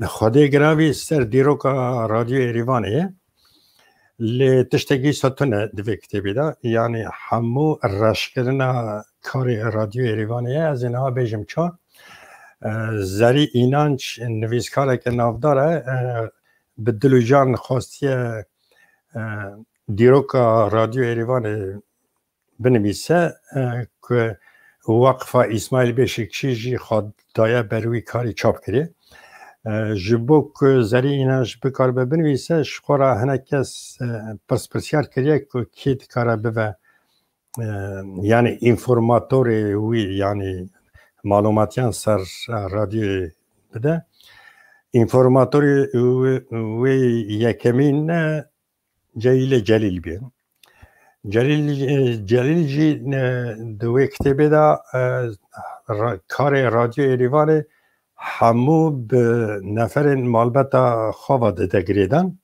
xwedê giravî ser dîroka Radyoyê Êrîvanê ye. Lê tiştekî wisa tune di vê kitêbê de. Yanî hemû reşkirina karê Radyoyê Êrîvanê ye. Ez ê niha bêjim ça. E, Zerî Înanc nivîskareke navdar e. E, bi dil û can xwestiye, e, dîroka Radyo Êrîvanê binivîse, e, ku Weqfa Îsmaîl Beşikçî jî xwe daye ber wî karî çap kirî. E, ji bo ku Zerî Înanc bikaribe binivîse, ji xwe re hinek kes, e, pirspirsiyar kiriye ku kê dikare bibe, e, yani informatorê wî, yani malûmatiyan ser, e, radyoyê bide. Informatorê wê, wê yekemîn, e, Celîlê Celîl bû. Celîl, e, Celîl jî, e, di wê kitêbê de, e, ra-, karê Radyo Êrîvanê hemû bi neferên malbeta xwe ve dide girêdan.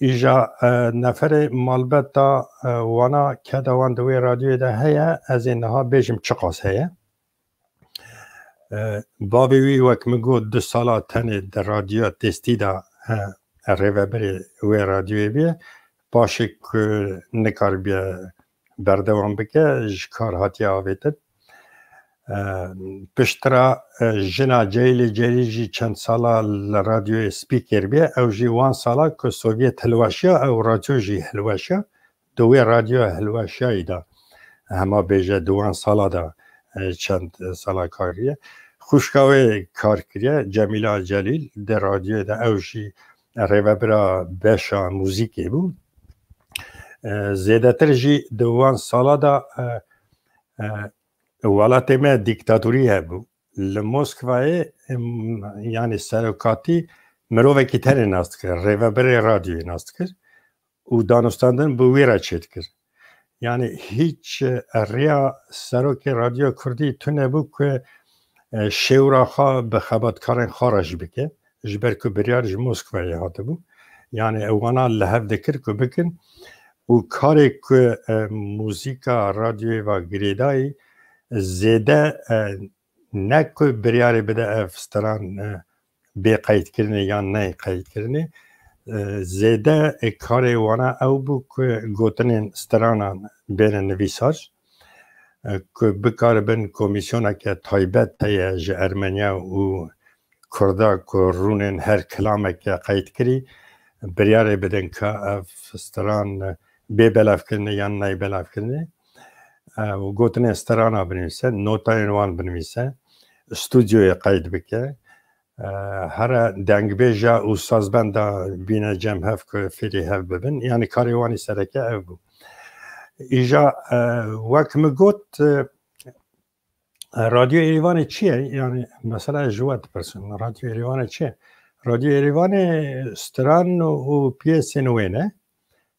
Îja, e, neferê malbeta, e, wana keda wan di wê radyoyê de heye, ez ê niha bêjim çiqas heye. E, bavê wî, wek min got, du sala tenê di radyoya testî de, e, rêvebirê wê radyoyê bûye. Paşê ku nikaribiye berdewam bike, ji kar hatiye avêtin. E, piştre, e, jina Ceylê Celîl jî çend sala li radyoyê spîker bûye. Ew jî wan sala ku Sovyet hilweşiya, ew radyo jî hilweşiya. Di wê radyoya hilweşiyayî de, hema bêje di wan sala de, e, çend sala kar kiriye. Xwişka wê kar kiriye, Cemîla Celîl, di radyoyê de ew jî rêvebira beşa muzîkê bû. E, zêdetir jî di wan sala de, e, e, welatê me dîktatorî hebû. Li Moskvayê, em, yanî serokatî mirovekî tenê nas dikir, rêvebirê radyoyê nas dikir. û danûstandin bi wî re çêdikir. Yanî hîç, e, rêya serokê Radyoya Kurdî tune bû ku, e, şêwra xwe bi xebatkarên xwe re jî bike, ji ber ku biryar ji Moskvayê hatibû. Yanî ew wana li hev dikir ku bikin û karê ku, e, muzîka radyoyê ve girêdayî zêde, e, ne ku biryarê bide ev stran, e, bê qeydkirinê yan neyê qeydkirinê, e, zêde, e, karê wana ew bû ku gotinên stranan bêne nivîsar. e, ku bikaribin komîsyoneke taybet heye ji Ermeniya û Kurda ku rûnên her kilameke qeyd kirî, biryarê bidin ka ev stran, e, bê belavkirinê yan nayê belavkirinê, e, û gotinên strana binivîse, notayên wan binivîse, stûdyoyê qeyd bike. E, here dengbêja û sazbenda bîne cem hev ku fêrî hev bibin. Yanî karê wanî sereke ev bû. Îja, e, wek min got, e, Radyo Êrîvanê çi ye? Yanî mesela ji we dipirsim. Radyo Êrîvanê çi ye? Radyo Êrîvanê stran û, û piyesên wê ne.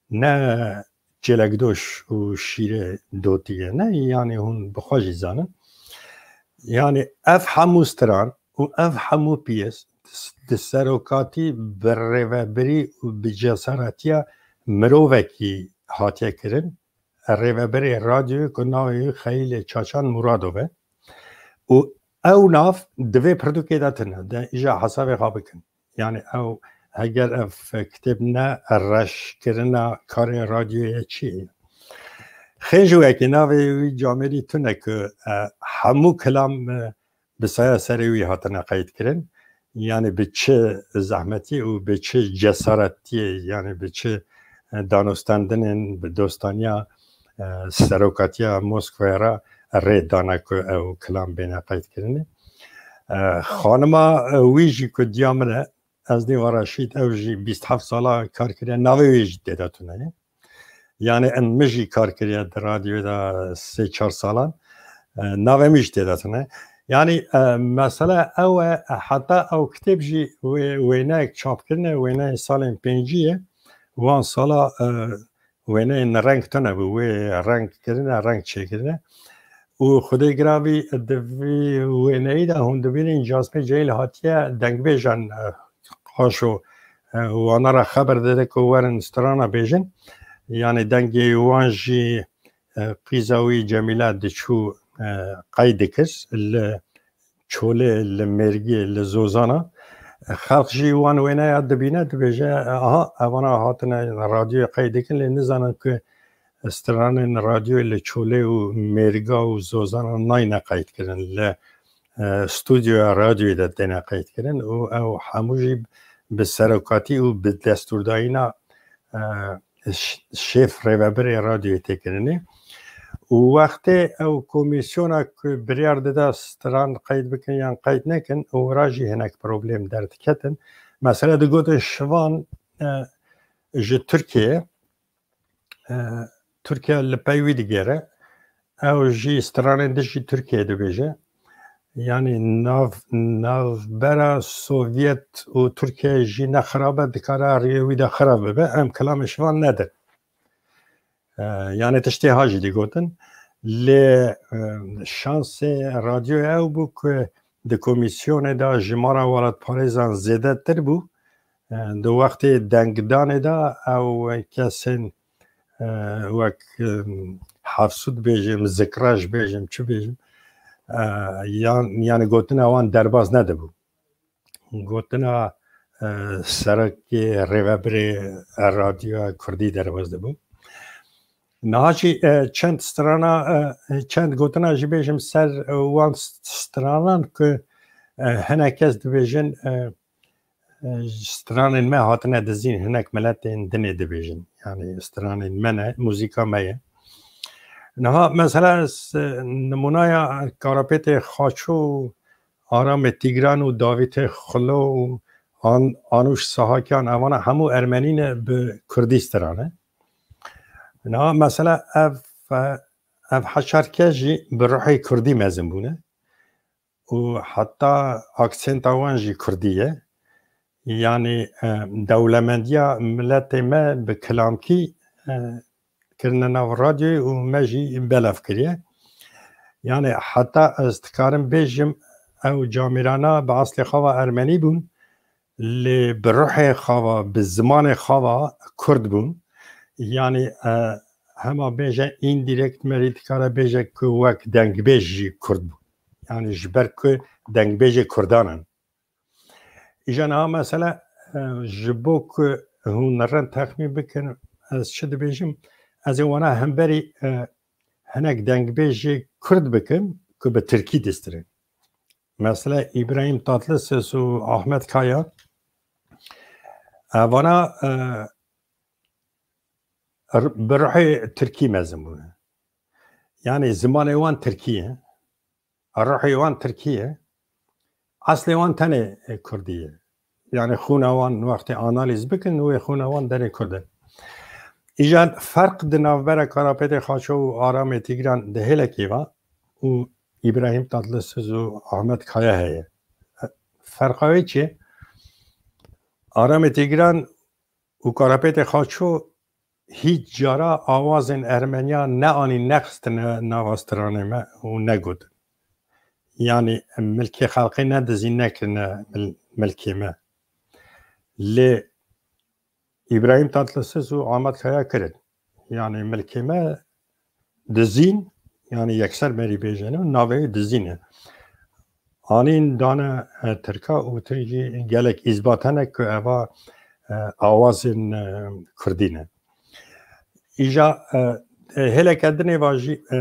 Ne çêlekdoş û şîrê dotî ye. Ne, yanî hûn bi xwe jî zanin. Yanî ev hemû stran û ev hemû piyes di serokatî bi rêvebirî û bi cesaretiya mirovekî hatiye kirin. Rêvebirê radyoyê ku navê wî Xelîlê Çaçan Muradov e. Û ew nav di vê pirtûkê de tune. De îja hesabê xwe bikin. Yanî ew, heger ev kitêb ne reşkirina karê radyoyê çi ye? Xêr ji wekî navê wî camêrî tune ku, e, hemû kilam, e, bi saya serê wî hatine qeyd kirin. Yanî bi çi zehmetî û bi çi cesaretiyê, yanî bi çi, e, danûstendinên bi dostaniya, e, serokatiya Moskwayê re rê dane ku ew kilam bêne qeyd kirinê. E, xanima, e, wî jî ku diya min e, Ezdîva Reşîd, ew jî bîst heft sala kar kiriye, navê wê jî tê de tune ye. Yanî em, min jî kar kiriye di radyoyê de sê çar salan. E, navê min jî tê de tune. Yanî, e, mesele ew e, heta ew kitêb jî wê, wêneyek çap kirine, wêneyê salên pêncî ye. Wan sala, e, wêneyên reng tune bû, wê reng kirine, reng çêkirine. Û Xwedê giravî di vî wêneyî de hûn dibînin Casmê Cehîl hatiye dengbêjan, e, qaşo, e, wana re xeber dide ku werin strana bêjin. Yanî dengê wan jî, e, qîza wî Cemîla diçû, e, qeyd dikir li Çolê, li Mêrgê, li Zozana. Xelk jî wan wêneya dibîne, dibêje, aha, evana hatine radyoyê qeyd dikin, lê nizanin ku stranên radyoyê li Çolê û Mêrga û Zozana nayne qeyd kirin, li, e, stûdyoya radyoyê de têne qeyd kirin û ew hemû jî bi serokatî û bi destûrdayîna, e, ş-, şêf rêvebirê radyoyê tê kirinê. Û wextê ew komîsyona ku biryar dida stran qeyd bikin yan qeyd nekin, û wira jî hinek problem derdiketin. Mesela digotin Şivan, e, ji Tirkiyeyê, e, Tirkiye li pey wî digere. Ew jî stranên dijî Tirkiyeyê dibêje. Yanî nav-, navbera Sovyet û Tirkiye jî ne xirab e, dikare rêyê wî de xirab bibe. Em kilamê Şivan nedin. E, yanî tiştê ha jî digotin. Lê, e, şansê radyoyê ew bû ku di komîsyonê de jimara welatparêzan zêdetir bû. E, di wextê dengdanê de ew kesên, e, wek, e, Hafsûd bêjim, Zikreş bêjim, çi bêjim, e, yan, yanî gotina wan derbas nedibû. Gotina, e, serekê rêvebirê radyoya Kurdî derbas dibû. Niha jî, e, çend strana, e, çend gotina jî bêjim ser, e, wan st-, stranan ku, e, hinek kes dibêjin, e, e, stranên me hatine dizîn, hinek miletên dinê dibêjin. Yanî stranên me ne, muzîka me ye. Niha mesela ez, e, nimûnaya Karapêtê Xaço û Aramê Tîgran û Davîtê Xulo û An-, Anûş Sahakyan, evana hemû ermenî ne, bi kurdî strane. Niha mesela ev, e, ev heşar kes jî bi ruhê kurdî mezin bûne. Û heta aksenta wan jî kurdî ye. Yanî, e, dewlemendiya miletê me bi kilamkî, e, kirine nav radyoyê û me jî belav kiriye. Yanî heta ez dikarim bêjim, ew camîrana bi aslê xwe ve ermenî bûn, lê bi ruhê xwe ve, bi zimanê xwe ve kurd bûn. Yanî, e, hema bêje, îndirekt merî dikare bêje ku wek dengbêj jî kurd bûn. Yanî ji ber ku dengbêjê kurdan in. Îja niha mesele, e, ji bo ku hûn rind texmîn bikin, ez çi dibêjim? Ez ê wana hemberî, e, hinek dengbêjê kurd bikim ku bi tirkî distirin. Mesela Îbrahîm Tatlises û Ahmet Kaya, evana, e, r-, bi ruhê tirkî mezin bûne. Yani zimanê wan tirkî ye. Ruhê wan tirkî ye. Eslê wan tenê, e, kurdî ye. Yani xûna wan wextê analîz bikin, wê xûna wan derê kurd e. Îja ferq di navbera Karapêtê Xaço û Aramê Tîgran di hêlekê va û Îbrahîm Tatlises û Ahmet Kaya heye. Ferqa wê çi ye? Aramê Tîgran û Karapêtê Xaço hîç cara awazên Ermeniya neanîn, nexistine nava stranê me û negotin. Yani milkê xelqê nedizîn, nekirine mil-, milkê me. Lê Îbrahîm Tatlises û Ahmet Kaya kirin. Yani milkê me dizîn, yani yekser merî bêjene, navê dizîn e. Anîn dane, e, Tirka û tirkî gelek îzbat hene ku eva, e, awazên, e, kurdî ne. Îja, e, e, hêleke dinê va jî, e,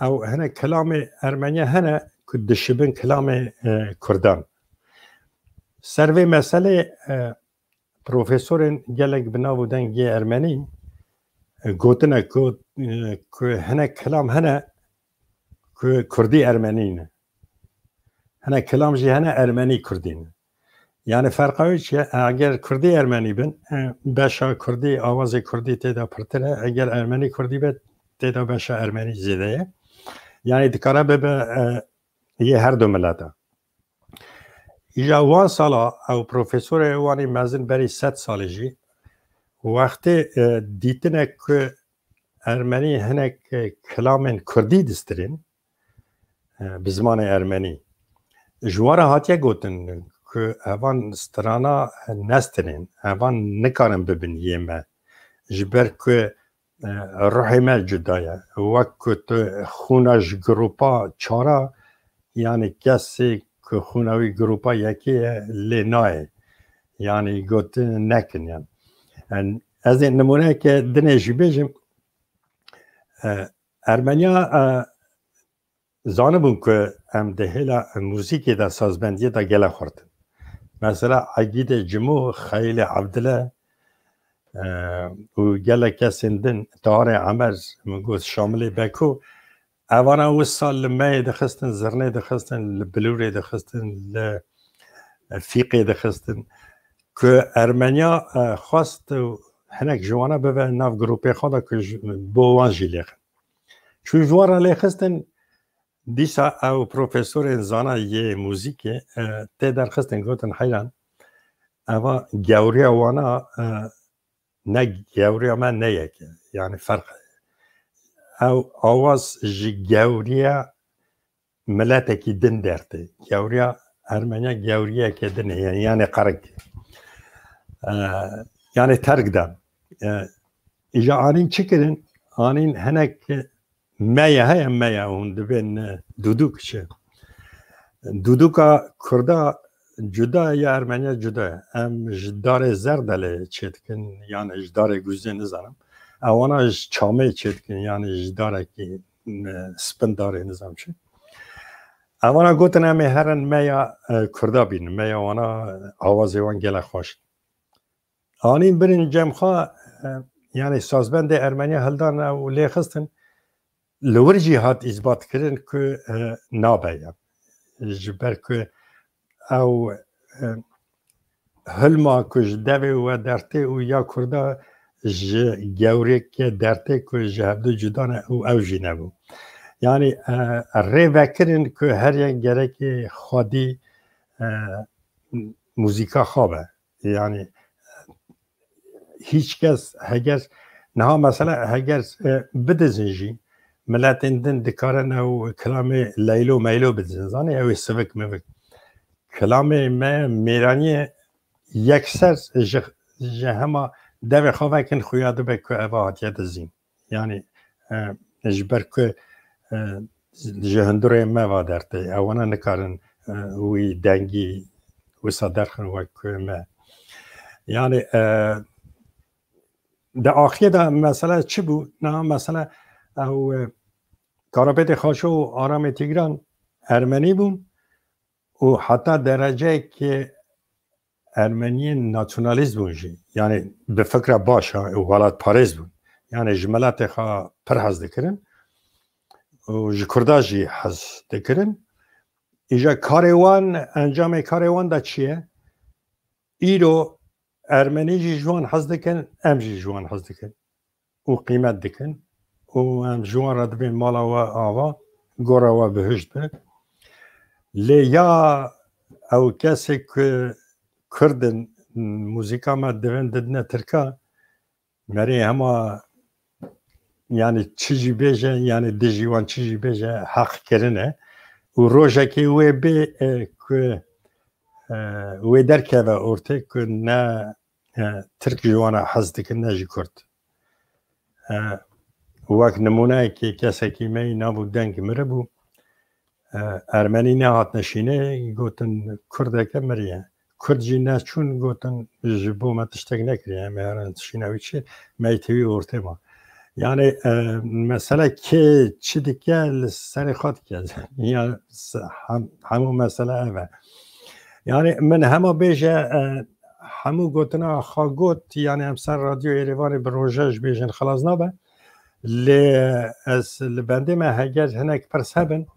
ew hinek kilamê Ermeniya hene ku dişibin kilamê, e, kurdan. Ser vê meselê, e, profesorên gelek bi nav û dengê ermenî, e, gotine ku, e, ku hinek kilam hene ku kurdî ermenî ne. Hinek kilam jî hene ermenî kurdî ne. Yani ferqa wê çi ye? Eger kurdî ermenî bin, e, beşa kurdî, awazê kurdî tê de pirtir e. Eger ermenî kurdî be, tê de beşa ermenî zêde ye. Yani dikare bibe, e, yê her du mileta. Îja wan sala ew profesorê wanî mezin berî sed salê jî wextê, e, dîtine ku ermenî hinek, e, kilamên kurdî distirên, e, bi zimanê ermenî. Ji wan re hatiye gotin ku evan strana nestirên, evan nikarin bibin yê me. Ji ber ku, e, ruhê me cuda ye. Wek ku tu xûna ji grupa çara, yani kesê ku xûna wî grupa yekê ye, lê nayê. Yani gotin nekin yani. Yani ez ê nimûneyeke dinê jî bêjim. E, Ermeniya, e, zanibûn ku em di hêla muzîkê de, sazbendiyê de gelek xurt in. Mesela Egîdê Cimo, Xeyîlê Evdile, e, û gelek kesên din, Taharê Emer, min got Şamilê Beko, evana wisa li meyê dixistin, zirnê dixistin, li bilûrê dixistin, li fîqê dixistin, ku Ermeniya, e, xwest hinek ji wana bibe nav grûpê xwe de ku ji bo wan jî lêxin. Çû ji wan re lêxistin, dîsa ew profesorên zana yê muzîkê, e, tê derxistin, gotin heyran, eva gewriya wana, e, ne gewriya me ne yek e. Yani ferq e. Ew awaz ji gewriya miletekî din dertê. Gewriya Ermeniya gewriyeke din e. Yani, yani qerik. E, yani terk dan. E, îja anîn çi kirin? Anîn hinek meya heye, meya hûn dibên, e, dûdûk çi. Dûdûka Kurda cuda ya Ermeniya cuda ye. Em ji darê zer de lê çêdikin, yani ji darê guzê nizanim. Ewana ji çamê çêdikin, yani ji darekî, e, spin darê nizam çi. Ewana gotin em ê herin meya, e, Kurda bînin, meya wana, e, awazê wan gelek xweş. Anîn birin cem xwe, e, yani sazbendê Ermeniya hildan ew lê xistin, li wir jî hat îsbatkirin ku, e, nabe ya. Ji ber ku ew, e, hilma ku ji devê we dertê û ya Kurda ji gewrêke dertê ku ji hevdu cuda ne û ew jî nebû. Yani, e, rê vekirin ku her yek gerekê xwedî, e, muzîka xwe be. Yani, hîç kes heger, niha mesela heger, e, bidizin jî, miletên din dikarin ew kilamê leylo meylo bidizin. Zanî ew ê sivik mivik. Kilamê me mêraniyê yekser ji, ji hema devê xwe vekin xuya dibe ku eva hatiye dizîn. Yani, e, ji ber ku, e, ji hundirê me va dertê, ewana nikarin, e, wî dengî wisa derxin wek ku me. Yani, e, di axiyê de mesele çi bû? Na mesele ew, e, Karapêtê Xaço û Aramê Tîgran Ermenî bûn û heta dereceyekê Ermeniyên nasyonalîst bûn jî. Yanî bi fikra baş a û welatparêz bûn. Yanî ji miletê xwe pir hez dikirin û ji Kurda jî hez dikirin. Îja karê wan, encamê karê wan de çi ye? Îro Ermenî jî ji wan hez dikin, em jî ji wan hez dikin û qîmet dikin û em ji wan re dibên mala we ava, gora we bihişt be. Lê ya ew kesê ku Kurd in, muzîka me divên didine Tirka, merê hema, yanî çi jî bêje, yanî dijî wan çi jî bêje, heq kirine. Û rojekê wê bê, e, ku, e, wê derkeve ortê ku ne, e, Tirk ji wan re hez dikin, ne jî Kurd. E, wek nimûneyekê kesekî me yî nabû deng miribû. E, Ermenî nehatine şînê, gotin Kurdeke miriye. Kurd jî neçûn, gotin ji bo me tiştek nekiriye, em ê herin şîne wî çi, me yî tevî ortê ma. Yanî, e, mesele kê çi dike, li serê xwe dike. Ya, se-, hem-, hemû mesele ev e. Yanî min hema bêje, e, hemû gotina xwe got, yanî em ser Radyo Êrêvanê bi roje ji bêjin xilas nabe. Lê ez li bendê me heger hinek pirs hebin,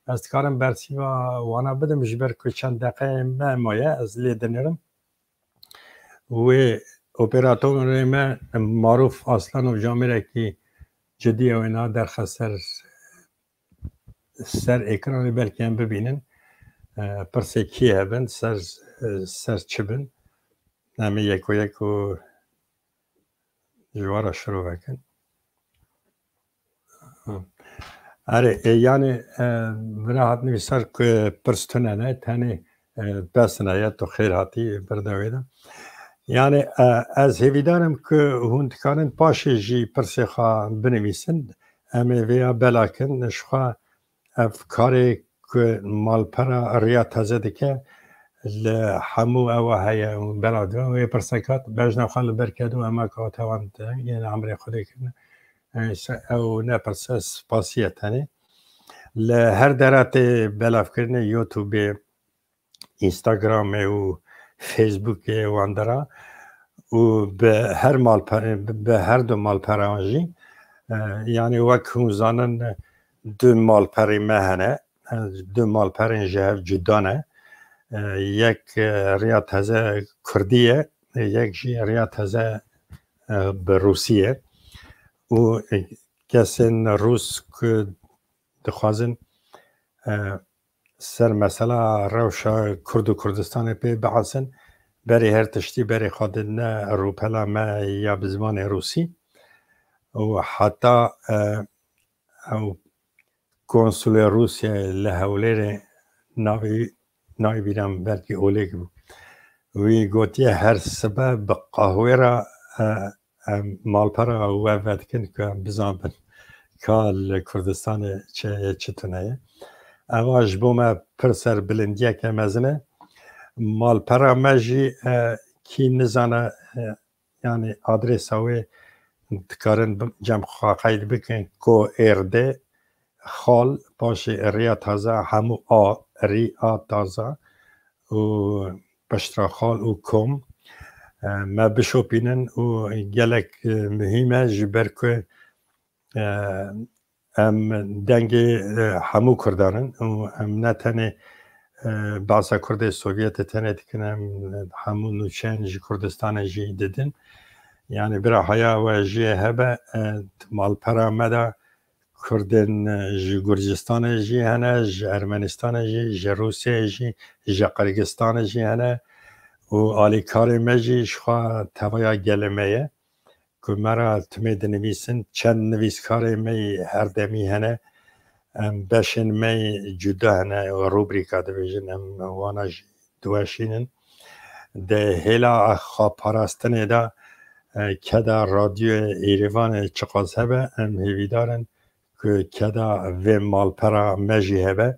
ez dikarim bersîva wana bidim, ji ber ku çend deqeyê me maye, ez lê dinêrim. Wê operatorê me Maruf Aslanov camêrekî cidî ew ê niha derxe ser, ser ekranê, belkî em bibînin. E, pirsê kî hebin, ser, e, ser çi bin? Em ê yeko yeko ji we re şirove kin. Erê, e, yanî, e, vira hat nivîsar ku pirs tune ne, tenê, e, bes ne ye, tu xêr hatî birde wê de. Yanî, e, ez hêvîdar im ku hûn dikarin paşê jî pirsê xwe binivîsin. Em ê vêya bela kin, ji xwe ev karê ku malpera Riya Teze dike, li hemû ewa heye û bela dibe. Wê pirsek hat, bejna xwe li ber kedo ema ka tewan de yên emrê Xwedê kirine. E, se-, ew ne pirse, spasiye tenê. Li her deratê belavkirinê YouTubeê, Instagramê û Facebookê wan dera û bi her malpere, bi her du malperan jî, e, yanî wek hûn zanin, du malperê me hene, e, du malperên ji hev cuda ne. E, yek, e, Riya Teze Kurdî ye, e, yek jî Riya Teze, e, bi Rûsî ye. Û, e, kesên Rûs ku dixwazin, e, ser mesela rewşa Kurd û Kurdistanê pê biasin, berê her tiştî berê xwe didine rûpela me ya bi zimanê rûsî û heta, e, ew konsulê Rûsya li Hewlêrê navê, navê bîra min belkî Olêg bû. Wî gotiye her sibe bi qahwê re, e, em malpera we vedikin ku em bizanbin ka li Kurdistanê çi heye, çi tune ye. Eva ji bo me pir serbilindiyeke mezin e. Malpera me jî, e, kî nizane, e, yanî adresa wê dikarin bi-, cem xwe qeyd bikin, ko R D, xal, paşê Riya Taza, hemû A, Rî A Taza û piştre xal û kom, e, me bişopînin û gelek, e, muhîm e, ji ber ku, e, em dengê, e, hemû Kurdan in û em ne tenê, e, behsa Kurdê Sovyetê tenê dikin, em hemû nûçeyên ji Kurdistanê jî didin. Yanî bira haya we jê hebe, e, malpera me de Kurdên, e, ji Gurcistanê jî hene, ji Ermenistanê jî, ji Rûsyayê jî, ji Qirgistanê jî hene û alîkarê me jî ji xwe tevaya gelê me ye ku me re timê dinivîsin. Çend nivîskarê me yî her demî hene. Em beşên me yî cuda hene, rubrîka dibêjin, em wana jî diweşînin. Di hêla xweparastinê de, e, keda Radyoyê Êrêvanê çiqas hebe, em hêvîdar in ku keda vê malpera me jî hebe,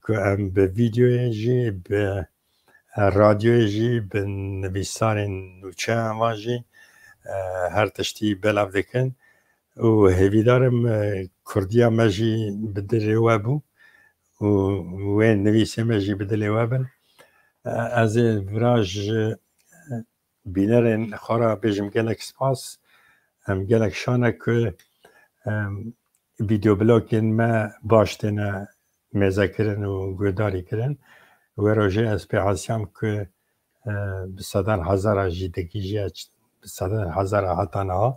ku em bi vîdyoyê jî, bi radyoyê jî, bi nivîsarên nûçeyan van jî, e, her tiştî belav dikin. û hêvîdarim, e, kurdiya me jî bi dilê we bû û wê nivîsê me jî bi dilê we bin. E, ez ê vira ji bînerên xwe re bêjim gelek spas. Em gelek şan e ku, em, vîdeoblokên me baş têne mêzekirin û guhdarî kirin. Wê rojê ez pê hasiyam ku, e, bi sedan hezara jî digihîje, bi sedan hezara heta niha.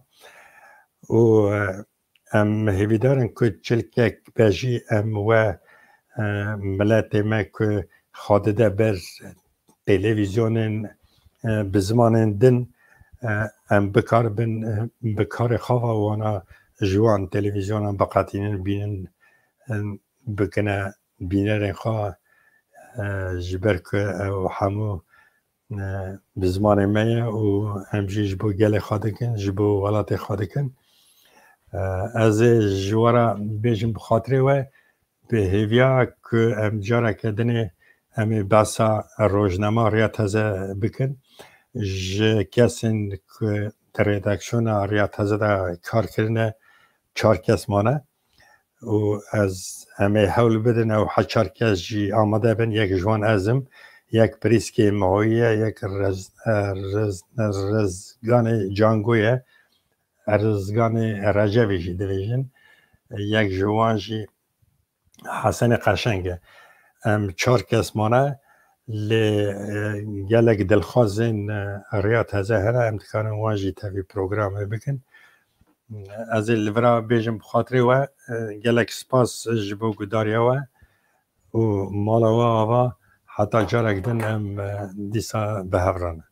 Û, e, em hêvîdar in ku çilkek be jî em we, e, miletê me ku xwe dide ber televîzyonên, e, bi zimanên din, e, em bikaribin, e, bi karê xwe ve wana ji wan televîzyonan biqetînin, bînin, e, bikine bînerên xwe, e, ji ber ku ew hemû, e, bi zimanê me ye û em jî ji bo gelê xwe dikin, ji bo welatê xwe dikin. E, ez ê ji we re bêjim bi xatirê we, bi hêviya ku em careke dinê em ê behsa rojnama Riya Teze bikin. Ji kesên ku di redaksiyona Riya Teze de kar kirine, çar kes mane û ez, em ê hewl bidin ew heşt çar kes jî amade bin. Yek ji wan ez im, yek Prîskê Mihoyî ye, yek Rez-, e, Rez-, Rezganê Cango ye, Rezganê Recevê jî dibêjin. Yek ji wan jî Hesenê Qeşeng e. Em çar kes mane, lê, e, gelek dilxwazên, e, Riya Teze hene, em dikarin wan jî tevî programê bikin. Ez ê li vira bêjim bi xatirê we, e, gelek spas ji bo guhdariya we û mala we ava, heta carek din em, e, dîsa bi hev re ne.